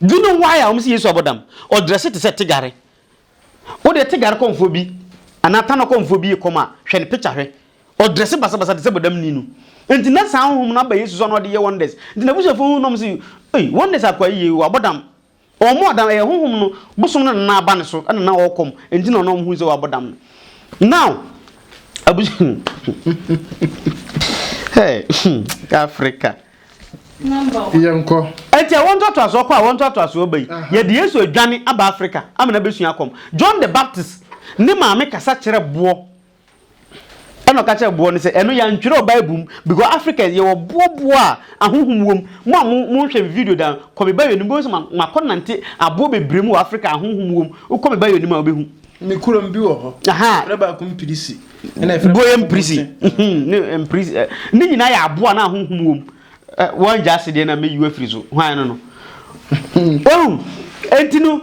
Do you know why a wɔn sɛ Yesu abɔ dam? Ɔdrɛse te sɛ tegare. Wo deɛ tegare kɔmfoɔ bi anaa tanɔ kɔmfoɔ bi rekɔm a, hwɛ ne picture hwɛ. Ɔdrɛse basabasa te sɛ bɔdamni no. Nti na saa honhom no aba Yesu so a na ɔde yɛ wonders. Nti n'abusuafoɔ hu no na wɔn sɛ, ei, wonders akoa yi yɛ yi, wabɔ dam. Ɔmmɔɔ dam, ɛyɛ honhom no, bosom no na na aba ne so ɛna na ɔrekɔm. Nti na ɔno wɔn hu sɛ wabɔ dam no. Now, abusu hey, Africa.
Yɛnkɔ.
Enti awo ntoatoasoɔ kɔ awo ntoatoasoɔ ba yi, yɛde Yesu adwane aba Afrika ama no abɛsua akɔm. John the Baptist ne maame kasa kyerɛ boɔ. Ɛna ɔka kyerɛ boɔ no sɛ, ɛno yɛantwerɛ wɔ Bible mu because Africa yɛwɔ boɔ boɔ a ahonhom wɔ mu. Mo a mo monhwɛ me video da no, kɔ me bio no mu wobɛhu sɛ makɔ nante aboɔ bebree mu wɔ Africa a ahonhom wɔ mu. Wokɔ me bio no mu a wobɛhu.
Me kurom bi wɔ hɔ.
Aha.
Yɛfrɛ baako mpirisi. Ɛna yɛfrɛ
Boye
baako
mpirisi.
bote.
Ne mpirisi. Ne nyinaa yɛ aboa na ahonhom wɔ mu. Wɔn gya ase deɛ na meyi afiri so. Hwan no no? Wahu? Enti no,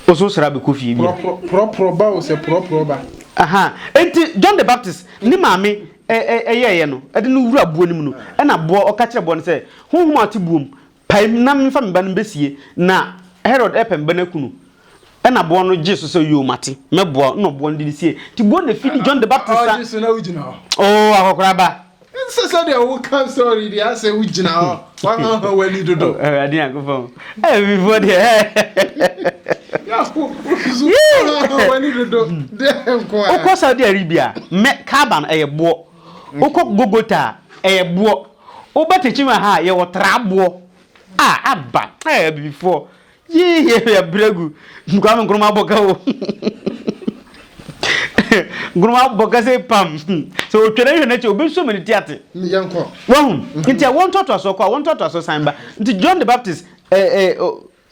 oso sra bɛkɔ fie bia.
Prɔprɔ ba o sɛ prɔprɔ ba.
Aha. Enti John the Baptist ne maame ɛyɛɛyɛ no, ɛde no wura boɔ no mu no, ɛna boɔ ɔka kyerɛ boɔ no sɛ, honhom a ɔte boɔ mu, pae mu na memfa me ba no mbɛsie. Na Herod ɛpɛ me ba no aku no. Ɛna boɔ no gyee so sɛ, Yoo, mate, mɛboa wo. Ɛna ɔboɔ no de no siee. Nti boɔ na ɛfidi John the Baptist sa.
Ɔgye so na wogyina hɔ.
Oo, akɔkoraba.
Sɛ sɛdeɛ woka story deɛ asɛ wogyina hɔ. Wahaha w'ani dodo.
Awurade Nyankopɔn. Ɛyɛ bibifoɔ deɛ.
Wahaha w'ani dodo. Deɛ nko a.
Wokɔ Saudi Arabia, mɛ Kaaba no ɛyɛ boɔ. Wokɔ Gogota a, ɛyɛ boɔ. Woba Techiman ha a, yɛwɔ tra boɔ. A aba. Ɛyɛ bibifoɔ. Yee yɛ brɛ gu. Kwame Nkrumah bɔ ka o. Nkrumah bɔ ka sɛ pam. Sɛ otwa n'ahwɛ n'akyi obesu ama ne ti ate.
Yɛnkɔ.
Wahu? Nti ɛwɔ ntoatoasoɔ kɔ a, wɔn ntoatoasoɔ san ba. Nti John the Baptist ɛɛ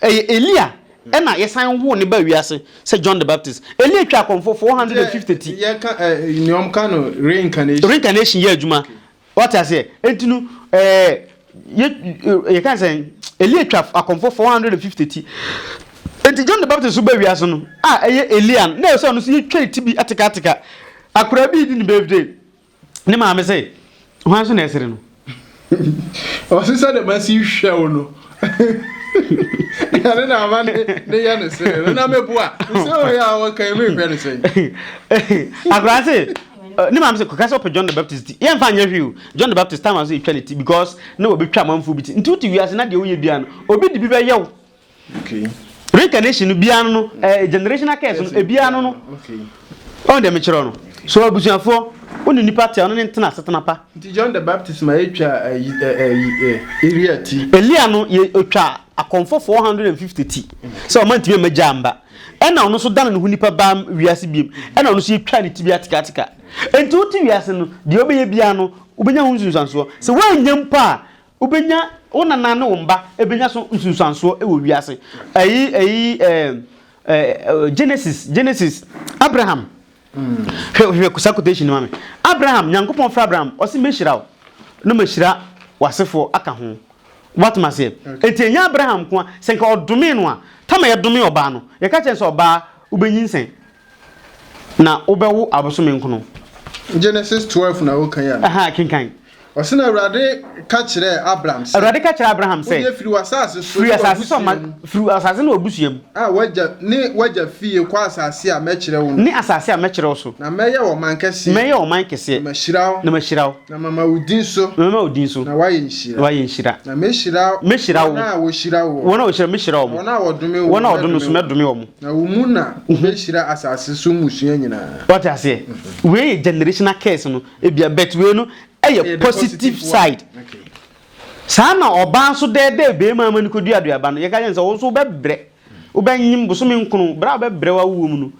ɛyɛ Elia ɛna yɛsan woo ne ba wiase sɛ John the Baptist. Elia twa akɔmfo 450 ti.
Yɛka ɛɛ nea wɔn ka no reincarnation.
Reincarnation yɛ adwuma. Wate aseɛ? Enti no, ɛɛ, yɛ, yɛka sɛ, Elia twa akɔmfoɔ 450 ti. Enti John the Baptist so ba wiase no, a ɛyɛ Elia no, na ɛwɔ sɛ ɔno nso yɛtwa ne ti bi atekateka. Akwadaa bi redi ne birthday, ne maame sɛ, hwan so na ɛsere no?
Ɔse sɛdeɛ masi hwɛ wo no. Ɛne na ama ne ne yɛ ne sere no na meboa. Sɛ ɔyɛ a wɔka yi mehwɛ ne sɛn.
Akwadaa se ne maame sɛ kɔka sɛ ɔpɛ John the Baptist ti. Yɛmfa nyɛ hwee o. John the Baptist time a sɛ yɛtwa ne ti because na wɔbɛtwa amanfoɔ bi ti. Nti wote wiase na deɛ woyɛ biara no obi de bi bɛyɛ wo.
Okay.
Reincarnation no biara no no eh, generational curse no ebiara no no.
Okay.
Ɔn deɛ mekyerɛ no. So abusuafoɔ wo ne nipa te a ɔno ne ntena asetena pa.
Nti John the Baptist ma yɛtwa ayi ayi Elia ti.
Elia no yɛ otwa akɔmfo 450 ti sɛ ɔma ntumi amma gya amba. Ɛna ɔno nso dane ne ho nipa baa wiase biem. Ɛna ɔno nso yɛtwa ne ti bi atikatika. Enti wote wiase no deɛ wobɛyɛ biara no wobɛnya ho nsunsuansoɔ. Sɛ woannya mpo a Wobɛnya, wo nana ne wo mba bɛnya so nsunsuansoɔ wɔ wiase. Ɛyi, ɛyi, ɛɛ, ɛɛ, Genesis, Genesis, Abraham. Hwɛ, hwɛ saa quotation no ma me. Abraham, Nyankopɔn frɛ Abraham, ɔse mɛhyira wo, na mahyira w'asefoɔ aka ho. Woatem aseɛ? Enti ɛnyɛ Abraham nko a, sɛ nka ɔdomee no a, tam a yɛdomee ɔbaa no, yɛka kyerɛ no sɛ ɔbaa, wobɛnyinsɛn. Na wobɛwo abosome nkono.
Genesis 12 na wokan a.
Aha, kenkan.
Ɔse na Awurade ka kyerɛɛ Abram sɛ.
Awurade ka kyerɛɛ Abraham sɛ.
Wodeɛ firi w'asase so
ne
w'abusua mu.
Firi w'asase ne w'abusua mu.
A w'agya ne w'agya fie kɔ asase a mɛkyerɛ wo no.
Ne asase a mɛkyerɛ wo so.
Na mɛyɛ wo ɔman kɛseɛ.
Mɛyɛ wo ɔman kɛseɛ.
Na mahyira wo.
Na mahyira wo.
Na mama wo din so.
Na mɛma wo din so.
Na woayɛ nhyira.
Na woayɛ nhyira.
Na mɛhyira.
Mɛhyira wo.
Wɔn a wɔhyira woɔ.
Wɔn a wɔhyira mɛhyira wɔn.
Na wɔn a wɔdome woɔ
Wɔn a wɔdome nso mɛdome wɔn.
Na wo mu na wɔbɛhyira asase so mmusua nyinaa.
Wate aseɛ? Wei yɛ generational curse no ebia but wei no ɛyɛ positive side. Saa na ɔbaa nso dɛɛdɛɛ bɛɛma ama no kɔdua aduaba no yɛka kyerɛ no sɛ wo nso wobɛbrɛ wobɛnyem bosome nkono berɛ a wobɛbrɛ w'awoɔ mu no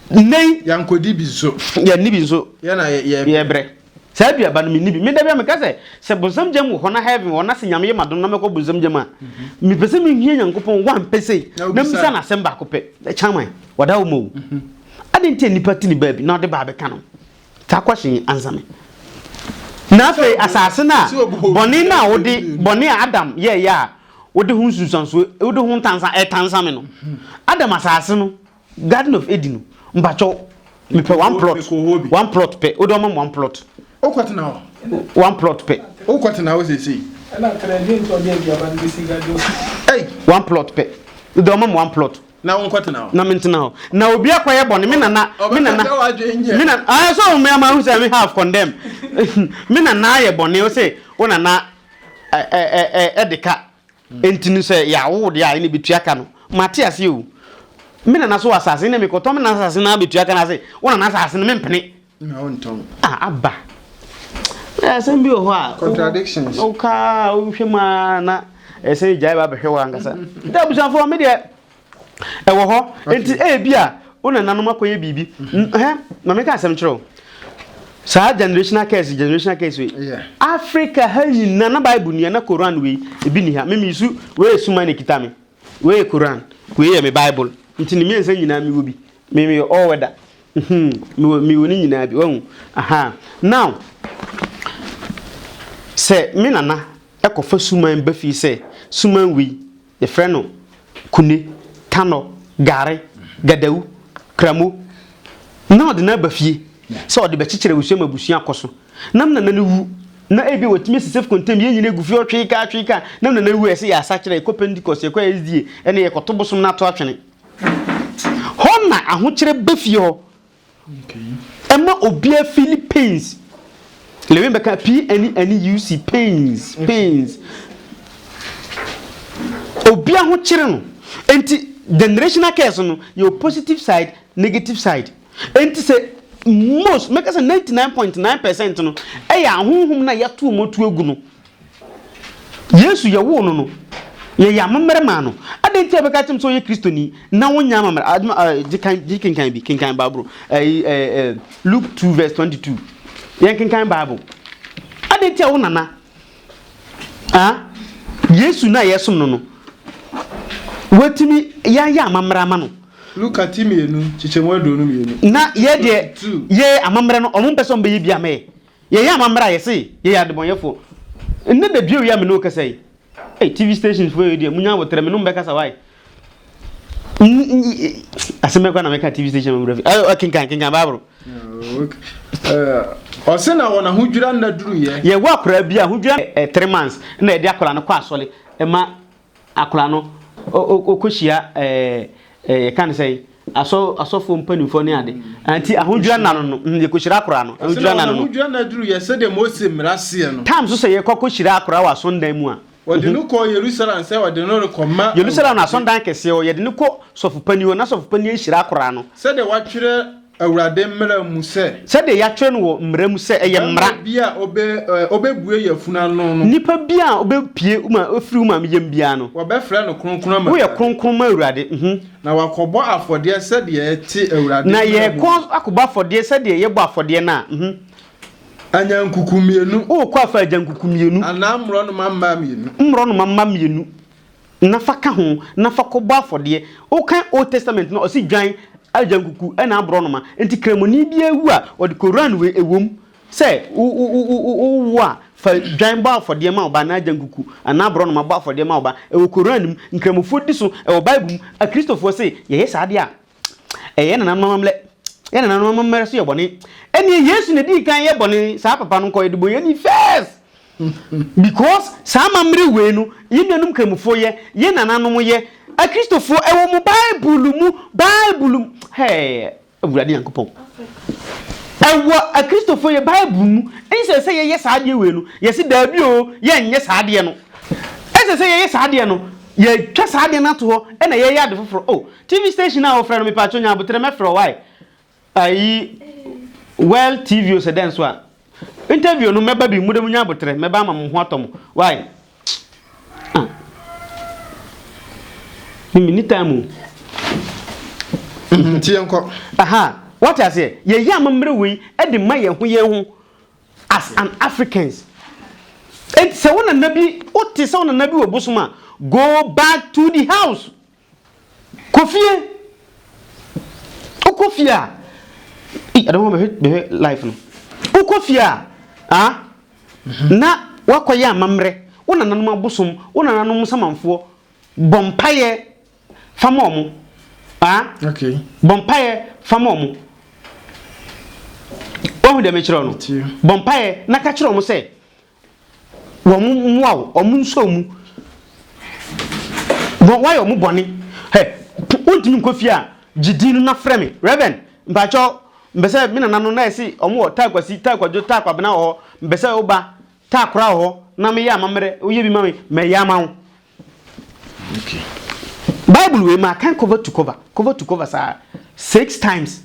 nnɛ yi
Yɛankɔdi bi nso.
Yɛnni bi nso.
Yɛn na yɛbrɛ.
Yɛbrɛ. Saa aduaba no menni bi. Me da bi a meka sɛ, sɛ bonsam gyam wɔ hɔ na heaven wɔ hɔ na sɛ Nyame yɛ m'adom na mɛkɔ bonsam gyam a, mepɛ sɛ mehia Nyankopɔn one pɛ sei na mebisa no asɛm baako pɛ. Chairman, wada wo ma o. Adɛn nti a nnipa ti ne baabi na ɔde baa bɛka no? Saa question yi ansa me. Na afei asase no a bɔne no a wode bɔne a Adam yɛeɛ a wode ho nsunsuansoɔ wode ho ntansa ɛtansa me no, Adam asase no Garden of Eden no mpakyɛw mepɛ one plot one plot pɛ wode ɔma me one plot.
Wokɔ tena hɔ.
One plot pɛ.
Wokɔ tena hɔ seesei.
Ɛna tena deɛ nti ɔde aduaba no bɛsi garden of.
Ei.
One plot pɛ wode ɔma me one plot.
Na wonkɔ tena hɔ.
Na mentena hɔ na obi akɔyɛ bɔne me nana me nana me nana ayɛ sɛ me ama hu sɛ me half condemn me nana ayɛ bɔne wo se wo nana ɛ ɛ ɛ ɛde ka. Enti no sɛ yɛawo wo deɛ a, ɛnna bɛtua ka no. Mate aseɛ o. Me nana so wɔ asase, ɛnna mekɔtɔ me nana asase na bɛtua ka no ase. Wo nana asase no, mempene.
Na wontɔn.
Ah, aba. Asɛm bi wɔ hɔ a.
Contradictions.
Woka a, wohwɛ mu ara na ɛsɛ gyae ba bɛhwɛ wo ankasa. Nti abusuafoɔ, me deɛ Ɛwɔ hɔ. Enti ebia wo nananom akɔyɛ biribi. Hɛ, ma menka asɛm nkyerɛ wo. Saa generational curse, generational curse wei. Africa ha nyinaa na Bible ni ha, na Koran wei, ebi ni ha. Me me su, wei yɛ suma na ekita me. Wei yɛ Koran, wei yɛ me Bible. Nti ne mmiɛnsa nyinaa mewɔ bi. Me meyɛ all weather. Mhm, mewɔ mewɔ ne nyinaa bi. Wahu? Aha. Now, sɛ me nana ɛkɔfa suman ba fie sɛ suman wei Yɛfrɛ no kune, tanɔ, gare, gadawu, kramo. Na ɔde no aba fie sɛ ɔde bɛkyekyere abusua ma abusua akɔ so. Na me nana no wu, na ebia watumi asi safe container, yɛn nyinaa gu fie hɔ twee kaa twee kaa. Na me nana wu a, ɛsɛ yɛasakyera, yɛkɔ Pentecost, yɛkɔ SDA, ɛnna yɛkɔto bosom no ato atwene. Hɔ na ahokyerɛ ba fie hɔ. Ɛma obiara feeli pains. Lewin bɛka P-N-N-U-C, pains, pains. Obiara ho kyere no. Enti generational curse no, yɛwɔ positive side, negative side. Enti sɛ most, mɛka sɛ 99.9% no, ɛyɛ ahonhom no a yɛato wɔn atu agu no. Yesu, yɛwoo no no, yɛyɛ amammerɛ maa no. Adɛn nti a wobɛka akyerɛ me sɛ woyɛ Kristoni na wonyɛ amammerɛ? Adwuma, ɛ, gye kan, gye kenkan bi, kenkan Bible. Ɛyi, ɛ, ɛ, Luke 2 verse 22. Yɛn kenkan Bible. Adɛn nti a wo nana, ah, Yesu no a yɛsom no no, watumi yɛayɛ amammerɛ ama no?
Luka ti mmienu, kyekyɛmu 22.
Na yɛ deɛ, yɛ amammerɛ no, ɔmo mpɛ sɛ ɔmo bɛyɛ bi ama yɛ. Yɛyɛ amammerɛ a yɛse yɛyɛ adebɔnyɛfoɔ. Nnɛ da bio yi a me ne wo kasa yi, ei TV stations foɔ yi deɛ munya aboterɛ me ne mo bɛkasa why? Asɛm bɛn koraa na meka TV station ma wura fi? Ɛ kenkan kenkan Bible.
Ɔse na wɔn ahodwira nna duruiɛ.
Yɛwɔ akwadaa bi a ahodwira 3 months na yɛde akwadaa no kɔ asɔre ma. akwadaa no ɔkɔhyia ɛɛ yɛka no sɛn asɔ asɔfoɔ mpanimfoɔ ne ade nti ahodwira nna no no yɛkɔhyira akwadaa no ahodwira nna no no.
Ahodwira nna duru yɛ sɛdeɛ Mose mmara seɛ no.
Tam so sɛ yɛkɔ akɔhyira akwadaa wɔ asɔndan mu a.
Wɔde no kɔɔ Yerusalem sɛ wɔde no rekɔma
Yerusalem na asɔndan kɛseɛ hɔ, yɛde no kɔ sɔfopanin hɔ na sɔfopanin ahyira akwadaa no.
Sɛdeɛ wɔatwerɛ Awurade mmara mu sɛ.
Sɛdeɛ yɛatwerɛ no wɔ mmara mu sɛ, ɛyɛ mmara.
Barima bi a ɔbɛbue yafunu ano no.
Nipa bi a ɔbɛpue wo ma afiri wo maame yam biara no.
Wɔbɛfrɛ no kronkron ama Awurade.
Woyɛ kronkron ma Awurade.
Na wakɔbɔ afɔdeɛ sɛdeɛ ɛte Awurade
Na
mmara mu.
yɛrekɔ akɔbɔ afɔdeɛ sɛdeɛ yɛbɔ afɔdeɛ no a.
Anyankuku mmienu.
Worekɔ afa agyankuku mmienu.
Anaa mmorɔnoma mma mmienu.
Mmorɔnoma mma mmienu. Na fa ka ho, na fa kɔbɔ afɔdeɛ. Wokan Old Testament no a, ɔse dwan, agyankuku ɛna aborɔnoma. Nti Kramoni biara wu a, ɔde Koran wei, ɛwom sɛ wo wo wo wo wo wo a, fa dwan bɔ afɔdeɛ ma wo ba anaa agyankuku anaa aborɔnoma bɔ afɔdeɛ ma wo ba. Ɛwɔ Koran mu. Nkramofoɔ di so, ɛwɔ Bible mu. Akristofoɔ se yɛyɛ saa deɛ a, ɛyɛ yɛn nananom amammerɛ. Yɛn nananom amammerɛ so yɛ bɔne. Ɛnneɛ Yesu na ɛdii kan yɛ bɔne, saa papa no nkɔ yɛ debɔnyɛni first. Because saa amammerɛ wei no, yɛn nuanom Nkramofoɔ yɛ, yɛn nananom yɛ, Akristofoɔ, ɛwɔ mo Bible mu, Bible mu, hey, Awurade Nyankopɔn. Ɛwɔ Akristofoɔ yɛ Bible mu, ɛnsɛ sɛ yɛyɛ saa adeɛ wei no, yɛse daabi o, yɛnyɛ saa adeɛ no. Ɛnsɛ sɛ yɛyɛ saa adeɛ no, yɛtwa saa adeɛ no ato hɔ, ɛna yɛyɛ ade foforɔ. Oh, TV station a wɔfrɛ no, mepatwo nya aboterɛ mɛfrɛ wo, why? Ayi well TV o sɛ dɛn so a interview no mɛba bi mo de mo nya abotrɛ mɛba ama mo ho atɔ mo why ah me me ni time o.
Nti yɛn kɔ.
Aha wate aseɛ yɛyɛ amammerɛ wei de ma yɛn ho yɛn ho as an Africans enti sɛ wo nana bi wote sɛ wo nana bi wɔ bosom a go back to the house. Kɔ fie. Wokɔ fie a, ei ɛdɔm hɔ bɛhwɛ bɛhwɛ life no. Wokɔ fie a, ah, na wakɔyɛ amammerɛ, wo nananom abosom, wo nananom nsamanfoɔ, bɔ mpaeɛ fa ma wɔn. Ah,
okay.
Bɔ mpaeɛ fa ma wɔn. Wahu deɛ mekyerɛ no? Bɔ mpaeɛ na ka kyerɛ wɔn sɛ, Wɔn mmoa wo, wɔn nsɔ mu. Wɔn wayɛ wɔn bɔne. Hɛ, wontumi nkɔ fie a, gye din no na frɛ me. Reverend, mpakyɛw, mpɛ sɛ me nana no na ɛse wɔn wɔ taa kwasi, taa kwadwo, taa kwabena wɔ hɔ, mpɛ sɛ woba, taa kora wɔ hɔ na meyɛ amammerɛ, woyɛ bi ma me, mɛyɛ ama wo.
Okay.
Bible wei makan cover to cover, cover to cover saa six times.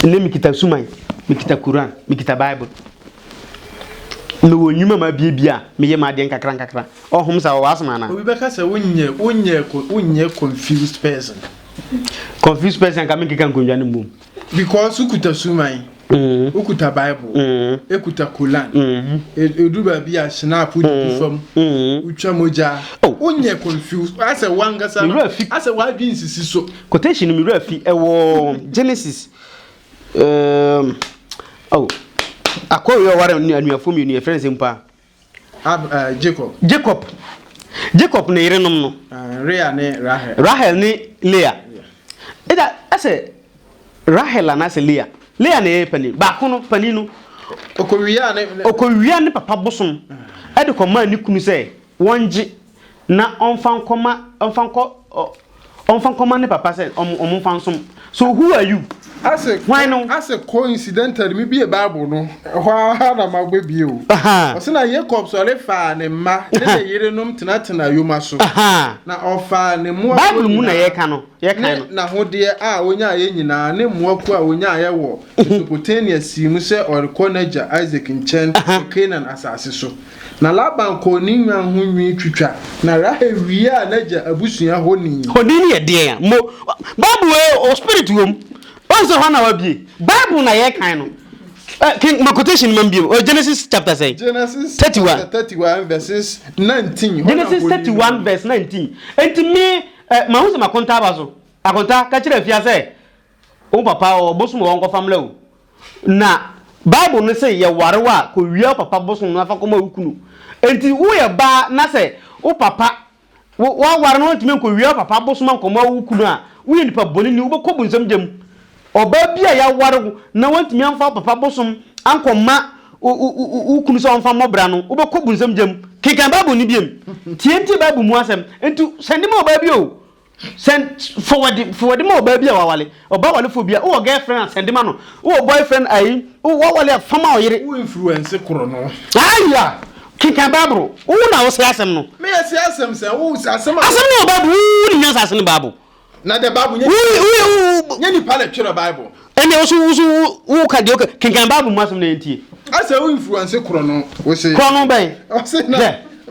Nnɛ mekita suman, mekita Quran, mekita Bible. Mewɔ nnwuma ma biebie a meyɛ m'adeɛ nkakra nkakra. Ɔhom sa wɔwɔ asɛm anaa?
Obi bɛka sɛ wonyɛ wonyɛ wonyɛ confused person.
Confused person anka menkeka nkonnwa no mmom.
Because wokuta suman, wokuta Bible, ekuta Quran, edu baabi a Schnapp wode gu fam, wotwa mogya, wonyɛ confused, asɛ wankasa no, asɛ w'adwene nsisi so.
Quotation no me werɛ afi, ɛwɔ Genesis, um, oh, akɔ wei ɔware anuafoɔ mmienu yɛfrɛ no sɛ mpo a.
Ab, uh, Jacob.
Jacob. Jacob ne yerenom no.
Uh, Rhea ne Rahel.
Rahel ne Leah. Ɛda ɛsɛ Rahel anaasɛ Leah. Leah na ɛyɛ panin. Baako no panin no.
Okowia ne.
Okowia ne papa bosom ɛde kɔmaa ne kunu sɛ wɔngye na ɔmfa nkɔma ɔmfa nkɔ ɔmfa nkɔma ne papa sɛ ɔmo ɔmo mfa nsom. So who are you?
Ase
Hwan no?
Ase coincidentally me bie Bible no ɛhɔ ara na ma bɛ bie o. Ɔse na Jacob sɔre faa ne mma ne ne yerenom tenatena yoma so. Na ɔfaa ne mmoakuo
Bible mu na
nyinaa
yɛka no, yɛkan
ne
no.
n'ahodeɛ a ɔnyaeɛ nyinaa ne mmoakuo a ɔnyaeɛ wɔ Mesopotamia sii mu sɛ ɔrekɔ n'agya Isak nkyɛn wɔ Kanaan asase so. Na Laban kɔɔ ne nnwan ho nwi twitwa, na Rahel wiaa n'agya abusua honi.
Honi no yɛ deɛn a? Mo, Bible wei o spirit wɔ mu. Woahu sɛ hɔ na wabie. Bible na yɛrekan no. Eh, ken, ma quotation no ma mbiem. Oh, Genesis chapter sɛn?
Genesis
31.
chapter 31 verses 19. Hɔ na
Genesis
honi no
31
wɔ.
verse 19. Enti me, eh, mahu sɛ makonta aba so. Akonta, ka kyerɛ afia sɛ, Wo papa ɔwɔ bosom wɔ hɔ nkɔfa mmra o. Na Bible no se yɛware wo a, kɔwia wo papa bosom no na fa kɔma wo kunu. Enti woyɛ baa na sɛ wo papa, wo woaware no woantumi ankɔwia wo papa bosom ankɔma wo kunu a, woyɛ nipa bɔneni, wobɛkɔ bonsam gya mu. Ɔbaa bi a yɛaware wo na woantumi amfa wo papa bosom ankɔma. wo kunu sɛ ɔmfa mmɔ bra no, wobɛkɔ bunsam gya mu. Kenkan Bible no biom. Tie ntie Bible mu asɛm. Nti sɛnde ma ɔbaa bi o. Sɛn forward forward ma ɔbaa bi a wawale. Ɔbaa walefoɔ bi a wowɔ girlfriend a sɛnde ma no. Wowɔ boyfriend ayi wawale a fa ma ɔyere.
Wo influence korɔ no.
Aya! Kenkan Bible. Wo na wosɛe asɛm no.
Me yɛ sɛ asɛm sɛ wo sɛ asɛm a.
Asɛm no wɔ Bible wo nim nyansa asɛm no Bible.
Na the Bible nye nye nipa na twerɛ Bible.
Ɛnna woso woso wo ka deɛ woka kenkan Bible mu asɛm na yɛntie.
Asɛ wo influence korɔ no wose.
Korɔ no bɛn.
Ɔse na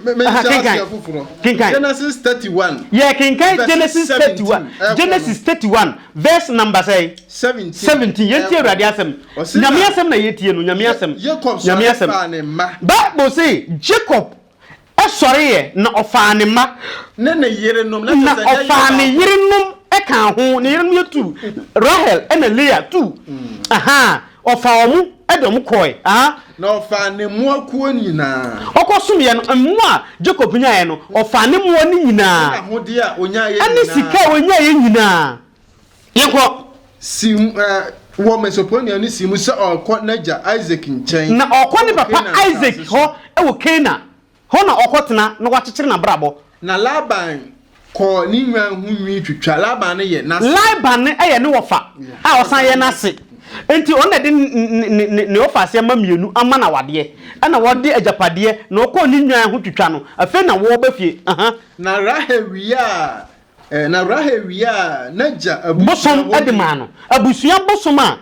me me nhyɛ aseɛ foforɔ.
Kenkan.
Genesis 31.
Yɛ kenkan Genesis 31 Genesis 31 verse number sɛn.
17.
17 yɛntie Awurade asɛm. Nyame asɛm na yɛtie no Nyame asɛm.
Jacob
Nyame
sɔre
asɛm.
faa ne mma.
Bible se Jacob sɔreeɛ, na ɔfaa ne mma.
Ne ne yerenom,
na kyerɛ sɛ ɛnyɛ yere ɔfaa ne yerenom kaa ho, ne yerenom yɛ tu, Rahel ɛna Lea tu, ahaa, ɔfaa wɔn de wɔn kɔɔe, ahaa.
Na ɔfaa ne mmoakuo nyinaa.
Ɔkɔsomeeɛ no, mmoa a Jacob nyaeɛ no, ɔfaa ne mmoa no nyinaa.
Ne n'ahodeɛ a ɔnyaeɛ nyinaa.
Ɛne sika a ɔnyaeɛ nyinaa. Yɛnkɔ.
Siim, ɛ, wɔ Mesopotamia no siim sɛ ɔrekɔ n'agya Isak nkyɛn.
Na ɔrekɔ ne
wɔ
papa
Kanaan asase
Isak
so.
hɔ wɔ Kanaan. Hɔ na ɔrekɔtena na wakyekyere n'abrabɔ.
Na Laban kɔɔ ne nnwan ho nwi twitwa. Laban no yɛ n'ase.
Laban no yɛ ne wɔfa a ɔsan yɛ n'ase. Enti ɔno na ɛde ne, ne, ne, ne wɔfaaseɛ mma mmienu ama no awadeɛ. Ɛna wɔde agyapadeɛ, na ɔkɔɔ ne nnwan ho twitwa no. Afei na wɔreba fie. Aha.
Na Rahel wiaa Na Rahel wiaa n'agya abusua
Bosom
hɔ
de maa no. Abusua bosom a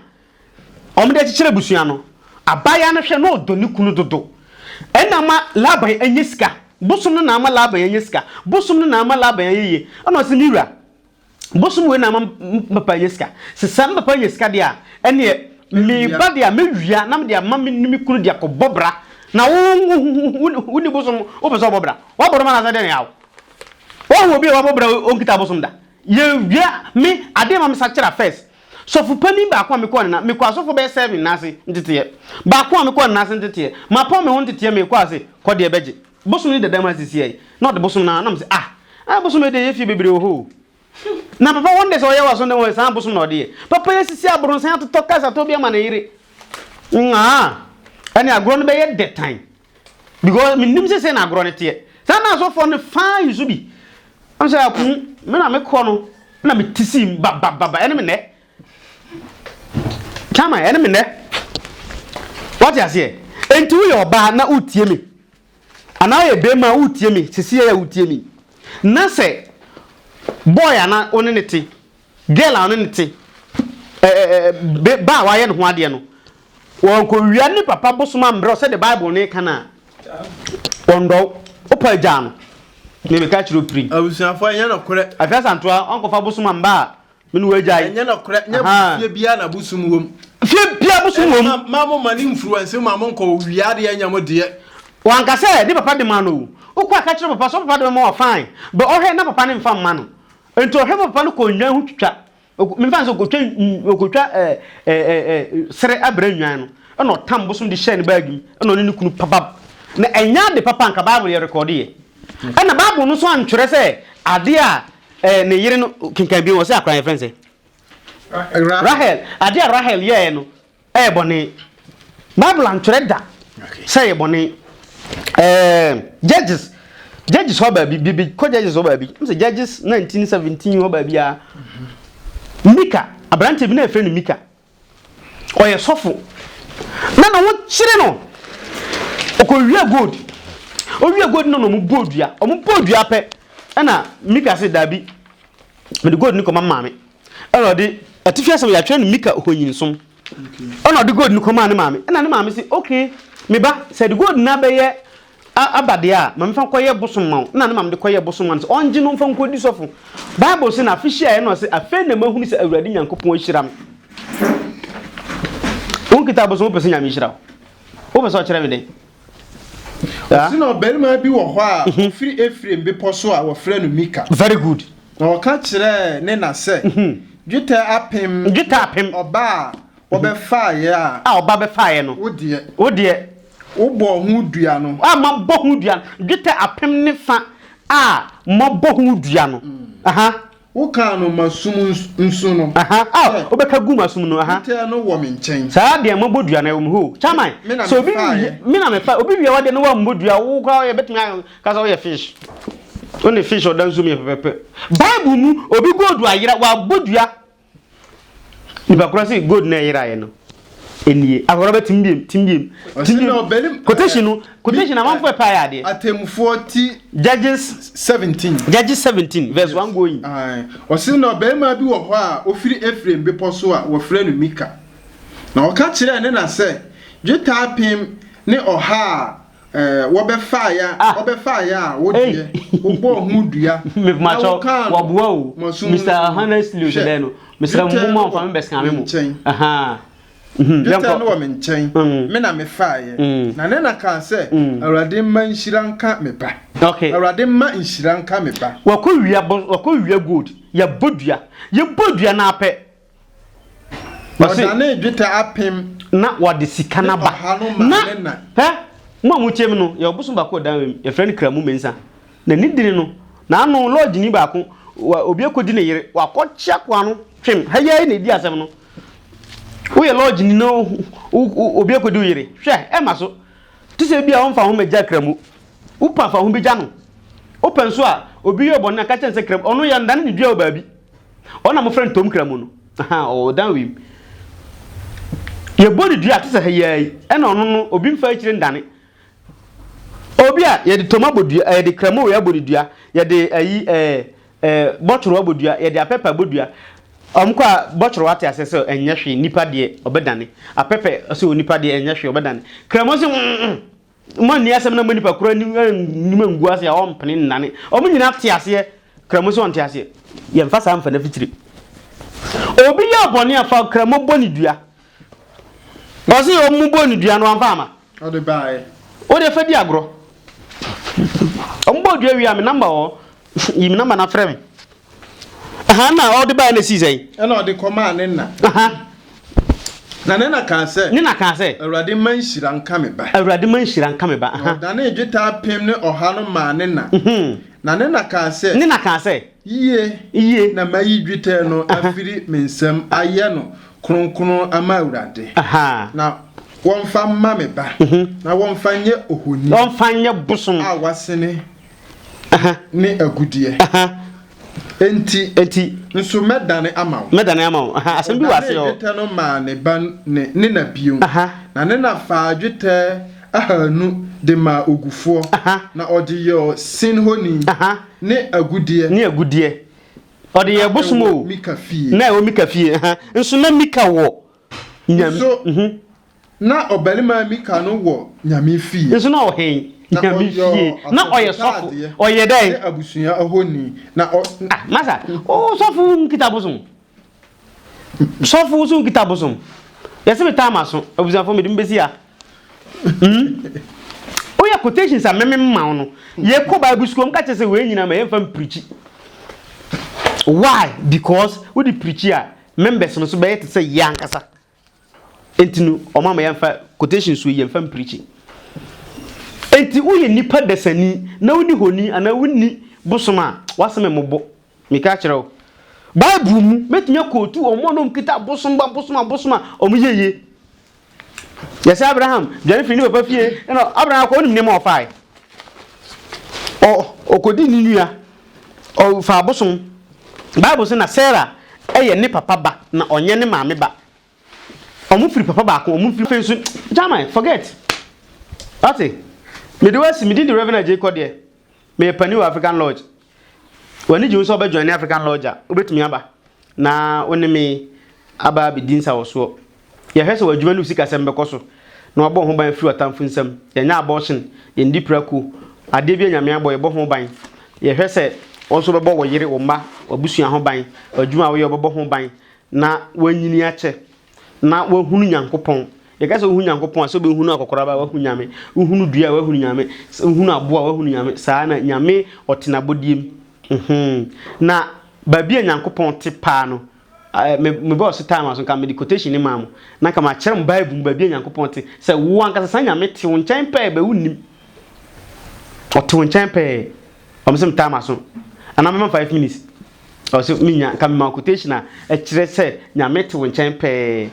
wɔde akyekyere abusua no, abaayewa no hwɛ na ɔdɔ ne kunu dodo. Ɛna ama Laban anya sika. Bosom no na ama Laban anya sika. Bosom no na ama Laban ayɛ yie. Ɛna ɔse, Me wura, bosom wei na ama me papa anya sika. Sɛ saa me papa anya sika deɛ a, ɛneɛ me ba deɛ a mɛwia na mede ama me ne me kunu de akɔbɔ bra. Na wo, wonni bosom, wopɛ sɛ wobɔ bra. Woabɔ dɔm anaasɛ dɛn na ɛhaw wo? Woahu obi a wabɔ bra a ɔnkita abosom da? Yɛwia me adeɛ ma me sakyera first. Sɔfo panin baako a mekɔɔ ne nan, mekɔɔ asɔfo bɛyɛ seven nan ase nteteɛ. Baako a mekɔɔ ne nan ase nteteɛ, mapɔn me ho nteteɛ mekɔ ase, kɔ deɛ bɛgye. Bosom no deda mu ha sisiɛ yi, na ɔde bosom no ara, na mese ah, ah bosom yi deɛ yɛ fie bebree wɔ hɔ o. Na papa wɔn deɛ sɛ ɔyɛ wɔ asɔndɛm hɔ saa bosom na ɔde yɛ. Papa yi asisi abronsan atotɔ cars atɔ bi ama ne yere. Ngaa, ɛne agorɔ no bɛyɛ dɛ tan. Because menim sɛ sɛ na agorɔ no teɛ. Saa na asɔfoɔ no faa yi so bi. Ɔm sɛ ako me na mekɔ no na mete sii mu babababa ɛne me nɛ. Chama ɛne me nɛ. Wate aseɛ? Enti woyɛ ɔbaa na wotie me. Anaa woyɛ bɛrima a wotie me sisi yɛ a wotie me. Na sɛ boy ana wo ne ne te, girl a wo ne ne te, ɛ ɛ ba a wayɛ ne ho adeɛ no, Wɔnkowia ne papa bosom ambrɛ wo sɛdeɛ Bible no reka no a, ɔndɔ wo. Wopɛ a gyaa no. Me meka kyerɛ wo piri.
Abusuafoɔ ɛnyɛ nɔkorɛ.
Afei Asantewa wankɔfa bosom amba a, me ne wo agyae.
Ɛnyɛ nɔkorɛ, nyɛ fie biara na bosom wom.
Fie biara bosom wom.
Ɛma ma mo ma ne influence ma mo nkɔ wia adeɛ nyɛ mo deɛ.
Wanka sɛ ne papa de maa no o. Wokɔ a ka kyerɛ papa sɛ wo papa de bɛma wo a fine, but ɔhwɛ na papa no mfa mma no. Nti ɔhwɛ ma papa no kɔ nnwan ho twitwa. Memfa no sɛ ɔkɔtwa ɔkɔtwa ɛɛ ɛɛ serɛ abrɛ nnwan no, ɛna ɔtam bosom de hyɛɛ ne baage mu, ɛna ɔne ne kunu pabab. Na ɛnyɛ ade papa anka Bible yɛ rekɔde yɛ. Ɛna Bible no nso antwerɛ sɛ adeɛ a ɛɛ ne yere no kenkan bio, ɔsɛ akora yɛfrɛ no sɛ Rahel. Adeɛ a Rahel yɛɛ no Ɛyɛ bɔne. Bible antwerɛ da sɛ ɛyɛ bɔne. Ɛɛ Judges, Judges hɔ baabi, bibi kɔ Judges hɔ baabi. N sɛ Judges 1917 hɔ baabi a. Mika, aberanteɛ bi na yɛfrɛ no Mika. Ɔyɛ sɔfo. Na ne ho kyere no. Ɔkɔwia gold. Ɔwia gold no na ɔmo bɔɔ dua. Ɔmo bɔɔ dua pɛ. Ɛna Mika se daabi. Mede gold no kɔma maame. Ɛna ɔde atifi asɛm yɛatwerɛ no Mika ohonyinsom. Ɛna ɔde gold no kɔmaa ne maame. Ɛna ne maame se, okay, me ba, sɛ de gold no abɛyɛ aba deɛ a, ma memfa nkɔyɛ bosom ma wo. Ɛna ne maame de kɔyɛɛ bosom ma no sɛ ɔngye no mfa nkɔdi sɔfo. Bible se na afe hyiaeɛ na ɔse, afei na mahunu sɛ Awurade Nyankopɔn ahyira me. Wonkita bosom, wopɛ sɛ Nyame nhyira wo? Wopɛ sɛ ɔkyerɛ me dɛn?
Ɔse na ɔbarima bi wɔ hɔ a ɔfiri Efraim bepɔ so a wɔfrɛ no Mika.
Very good.
Na ɔka kyerɛɛ ne na sɛ, Dwetɛ apem
Dwetɛ apem.
ne ɔba a wɔbɛfaeɛ a.
A ɔba bɛfaeɛ no.
Wo deɛ.
Wo deɛ.
Wobɔɔ ho dua no.
A mabɔ ho dua no. Dwetɛ apem ne fa a mabɔ ho dua no. Aha.
Wokaa no m'asom nso no.
Aha, a wobɛka gu m'asom no, aha.
Dwetɛ no wɔ me nkyɛn.
Saa deɛ mabɔ dua no ɛwɔ me hɔ o. Chairman,
Me na
sɛ obi
mefaeɛ.
wie, me na mefaeɛ, obi wie w'adeɛ na woammɔ dua, wo koraa yɛbɛtumi aka sɛ woyɛ fish. Wo ne fish a ɔda nsuo mu yɛ pɛpɛpɛ. Bible mu, obi gold ayera, wabɔ dua. Nipa korɔ se gold na ɛyeraeɛ no nie. Akɔkorɔ bɛ tim biem, tim biem, tim biem. Quotation no, quotation amanfoɔ ɛpɛ ayɛ adeɛ.
Atemmufoɔ ti.
Judges
17.
Judges 17 verse 1 going.
Ɔse na ɔbarima bi wɔ hɔ a ɔfiri Efraim bepɔ so a wɔfrɛ no Mika. Na ɔka kyerɛɛ ne na sɛ, Dwetɛ apem ne ɔha a Wɔbɛfaeɛ a, wɔbɛfaeɛ a, wo deɛ, wobɔɔ ho dua, na wokaa no m'asom no so no, hwɛ, dwetɛ no wɔ me nkyɛn, dwetɛ no wɔ me nkyɛn, me na mefaeɛ. Na ne na kaa sɛ, Awurade mma nhyira nka me ba, Awurade mma nhyira nka me ba.
Wakɔwia wakɔwia gold, yɛabɔ dua, yɛbɔ dua no ara pɛ,
Ɔdanee dwetɛ apem.
Na wɔde sika no aba.
Ne ɔha no maa ne na.
Hwɛ, mo a motie me no, yɛwɔ bosom baako wɔ dan wei mu, yɛfrɛ no Kramu Mensah. Na ne dini no, n'ano, lɔɔgyeni baako, wa, obi akɔdi ne yere, wakɔkye akoa no twem. Ha yi ara na ɛdi asɛm no. Woyɛ lɔɔgyeni na wo, wo, obi akɔdi wo yere. Hwɛ, ɛmma so. Te sɛ bi a wɔmfa ho mmɛgya Kramu. Wopɛ a fa ho bɛgya no. Wopɛ nso a, obi yɛ wo bɔne a, ka kyerɛ no sɛ Kramu, ɔno yɛndane ne dua wɔ baabi. Ɔno na mofrɛ no Tom Kramu no. Ahaa, ɔwɔ dan wei mu. Yɛbɔ no dua te sɛ ha yi ara yi, ɛna ɔno no, obi mfa akyire ndane. Obi a yɛde Tom abɔ dua, yɛde Kramu wei abɔ no dua, yɛde ayi ɛɛ ɛɛ bɔtoro abɔ dua, yɛde apɛpɛ abɔ dua. Wɔn kɔ a bɔtoro ate aseɛ sɛ ɛnyɛ hwee, nipa deɛ ɔbɛdane. Apɛpɛ sɛ onipa deɛ ɛnyɛ hwee ɔbɛdane. Kramu sɛ mm. Moanni asɛm na mo nipa koro anim anim angu ase a ɔmpene nnane. Wɔn nyinaa te aseɛ. Kramo sɛ ɔnte aseɛ. Yɛmfa saa mfa no afitire. Obi yɛ bɔne a fa kramo bɔ ne dua. Ɔse wɔn bɔ ne dua no wamfa ama.
Ɔde baeɛ.
Wode fa di agorɔ. Wɔn bɔ dua wie a me namba wɔ yi me namba na frɛ me. Aha na ɔde baeɛ na esii sɛn?
Ɛna ɔde kɔmaa ne na.
Aha.
Na ne na kaa sɛ.
Ne na kaa sɛ.
Awurade mma nhyira nka me ba.
Awurade mma nhyira nka me ba.
Na ɔdanee dwetɛ apem ne ɔha no maa ne na. Na ne na kaa sɛ.
Ne na kaa sɛ.
Yie.
Yie.
Na mayi dwetɛ no afiri me nsam ayɛ no kronkron ama Awurade.
Aha.
Na wɔmfa mma me ba. Na wɔmfa nyɛ ohoni.
Wɔmfa nyɛ bosom.
A wasene. ne agudeɛ. Enti,
Enti,
nso mɛdane ama wo.
Mɛdane ama wo. Asɛm bi wɔ aseɛ
hɔ. Ɔdanee dwetɛ no maa ne ba ne ne na bio. Na ne na faa dwetɛ ahanu de maa ogufoɔ, na ɔde yɔɔ sin honi ne agudeɛ.
Ne agudeɛ. Ɔde yɛɛ bosom o.
Na ɛwɔ Mika fie.
Na ɛwɔ Mika fie. Nso na Mika wɔ nyame.
Nso Na ɔbarima Mika no wɔ Nyame fie.
Nso na ɔwɔ he? Nyame fie. Na ɔyɛ sɔfo. Ɔyɛ dɛn?
Ne abusua honi. Na ɔ.
Ah, masa, wo sɔfo wo nkita bosom. Sɔfo wo so nkita bosom. Yɛse me taa m'aso, abusuafo mede mo besi ha. Hmm? Woyɛ quotations a meme mma wo no. Yɛkɔ Bible school, wɔka kyerɛ sɛ wei nyinaa ma yɛmfa mprikyi. Why? Because wode prikyi a, members no so bɛyɛ te sɛ yɛ ankasa. Enti no, ɔma ma yɛmfa quotations wei yɛmfa mprikyi. Enti woyɛ nipa dasani na wonni honi anaa wonni bosom a, w'asɛm mmobɔ. Meka kyerɛ wo. Bible mu, mɛtumi akootu wɔn a na wɔkita abosom ba bosom abosom a wɔyɛ yie. Yɛsɛ Abraham dwane firi ne papa fie, ɛna Abraham akɔ onim nneɛma a ɔfae. Ɔ ɔkɔdi ne nua, ɔfa abosom. Bible sɛ na Sarah yɛ ne papa ba na ɔnyɛ ne maame ba. Ɔmo firi papa baako, ɔmo firi afei nso German, forget. Wate? Mede wo asi, me din de Reverend Adjei Kɔdeɛ. Meyɛ panin wɔ African Lodge. W'ani gye ho sɛ wobɛ join African Lodge a, wobɛtumi aba na wo ne me aba abɛdi nsawɔsoɔ. Yɛhwɛ sɛ w'adwuma ne wo sikasɛm bɛkɔ so na wabɔ wo ho ban afiri w'atamfo nsam. Yɛnyɛ abortion, yɛndi prako, adeɛ bi a Nyame abɔ yɛbɔ ho ban. Yɛhwɛ sɛ wo nso wobɛbɔ wo yere, wo mma, w'abusua ho ban, w'adwuma a woyɛ wobɛbɔ ho ban na woanyini akyɛ na woahunu Nyankopɔn. Yɛka sɛ wohu Nyankopɔn a, sɛ wobɛhunu akɔkoraba a woahu Nyame, wohunu dua a woahunu Nyame, wohunu aboa a woahunu Nyame. Saa na Nyame ɔte n'abɔdeɛ mu. Mhm. Na baabi a Nyankopɔn te paa no, me me bɔɔ so time aso nka mede quotation ne maa mo na nka makyerɛ mo Bible mu baabi a Nyankopɔn te sɛ wo ankasa saa Nyame te wo nkyɛn pɛɛ bɛ wonnim. Ɔte wo nkyɛn pɛɛ. Ɔmo sɛ me time aso. Anaa mɛma 5 minutes. Ɔse menya nka mema quotation a ɛkyerɛ sɛ Nyame te wo nkyɛn pɛɛ.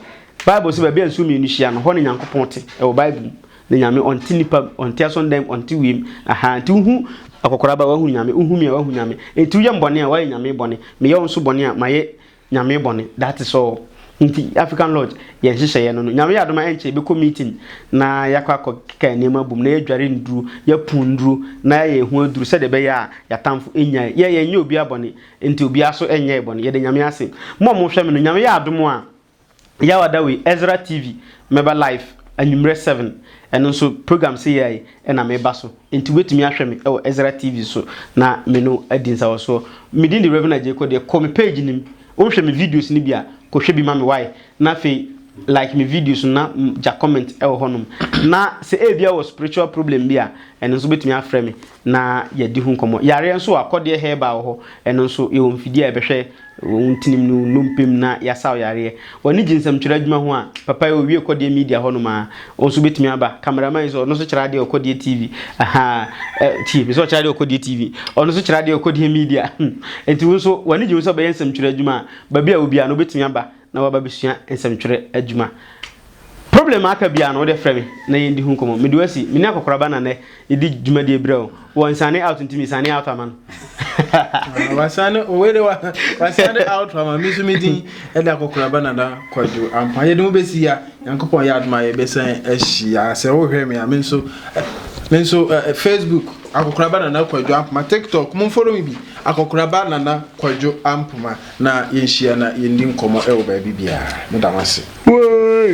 Bible se baabi a nsuo mmienu hyia no, hɔ na Nyankopɔn te. Ɛwɔ Bible mu. Na Nyame ɔnte nipa mu, ɔnte asɔndɛm, ɔnte wiem. Ahaa, nti wohu akɔkoraba a, wahu Nyame, wohu me a, wahu Nyame. Nti woyɛ me bɔne a, woayɛ Nyame bɔne. Meyɛ wo nso bɔne a, mayɛ Nyame bɔne. That is all. Nti African Lodge, yɛn nhyehyɛeɛ no no. Nyame yɛ adom a, ɛnkyɛ yɛbɛkɔ meeting na yɛakɔ akɔkeka nneɛma abom, na yɛadware nnuro, yɛapu nnuro, na yɛayɛ yɛn ho aduro sɛdeɛ ɛbɛyɛ a yɛatamfo nnyae. Yɛn, yɛnyɛ obiara bɔne, nti obiara nso nyɛ yɛn bɔne. Yɛda Nyame ase. Mo a mohwɛ me no, Nyame yɛ adom a, Yaw Adawei, Ezra TV, mɛba live anwummerɛ 7, ɛno nso program sei ara yi na meba so, nti wobɛtumi ahwɛ me wɔ Ezra TV so na me ne wo adi nsawɔsoɔ. Me din de Rev. Adjei Kodeɛ, kɔ me page no mu, wonhwɛ me videos no bi a, kɔhwɛ bi ma me wai, na afei like me videos no na gya comment wɔ hɔnom. Na sɛ ebia wɔ spiritual problem bi a, ɛno nso wobɛtumi afrɛ me na yɛadi ho nkɔmmɔ. Yareɛ nso wɔ akɔdeɛ herbal wɔ hɔ, ɛno nso yɛwɔ mfidie a yɛbɛhwɛ Wo ntinim ne wo nnompe mu na yɛasaw yareɛ. W'ani gye nsɛmtwerɛ adwuma ho a, papa yi ɔwie Kɔdeɛ Media hɔ nom a, wo nso wobɛtumi aba. Cameraman yi nso, ɔno nso kyerɛ adeɛ wɔ Kɔdeɛ TV. Ahaa, eh, tie, me sɛ ɔkyerɛ adeɛ wɔ Kɔdeɛ TV. Ɔno nso kyerɛ adeɛ wɔ Kɔdeɛ Media. Nti wo nso, w'ani gye ho sɛ wobɛyɛ nsɛmtwerɛ adwuma a, baabi a wɔ biara no, wobɛtumi aba na woaba abɛsua nsɛmtwerɛ adwuma. Problem a aka biara no, wode frɛ me na yɛndi ho nkɔmmɔ. Mede wo asi, me ne akɔkoraba na nnɛ yɛdi dwumadie berɛ o. Wɔnsane out nti mesane out ama no.
Wasane wei de wasane out ama me nso me din ɛde akɔkoraba Nana Kwadwo Ampah. Yɛde mo bɛsi ya Nyankopɔn yɛ adom a yɛbɛsan ahyia. Sɛ wohwɛ me a me nso me nso Facebook akɔkoraba Nana Kwadwo Ampoma, TikTok mo follow me bi akɔkoraba Nana Kwadwo Ampoma na yɛnhyia na yɛndi nkɔmmɔ ɛwɔ baabi biara. Meda mo ase.
Woo!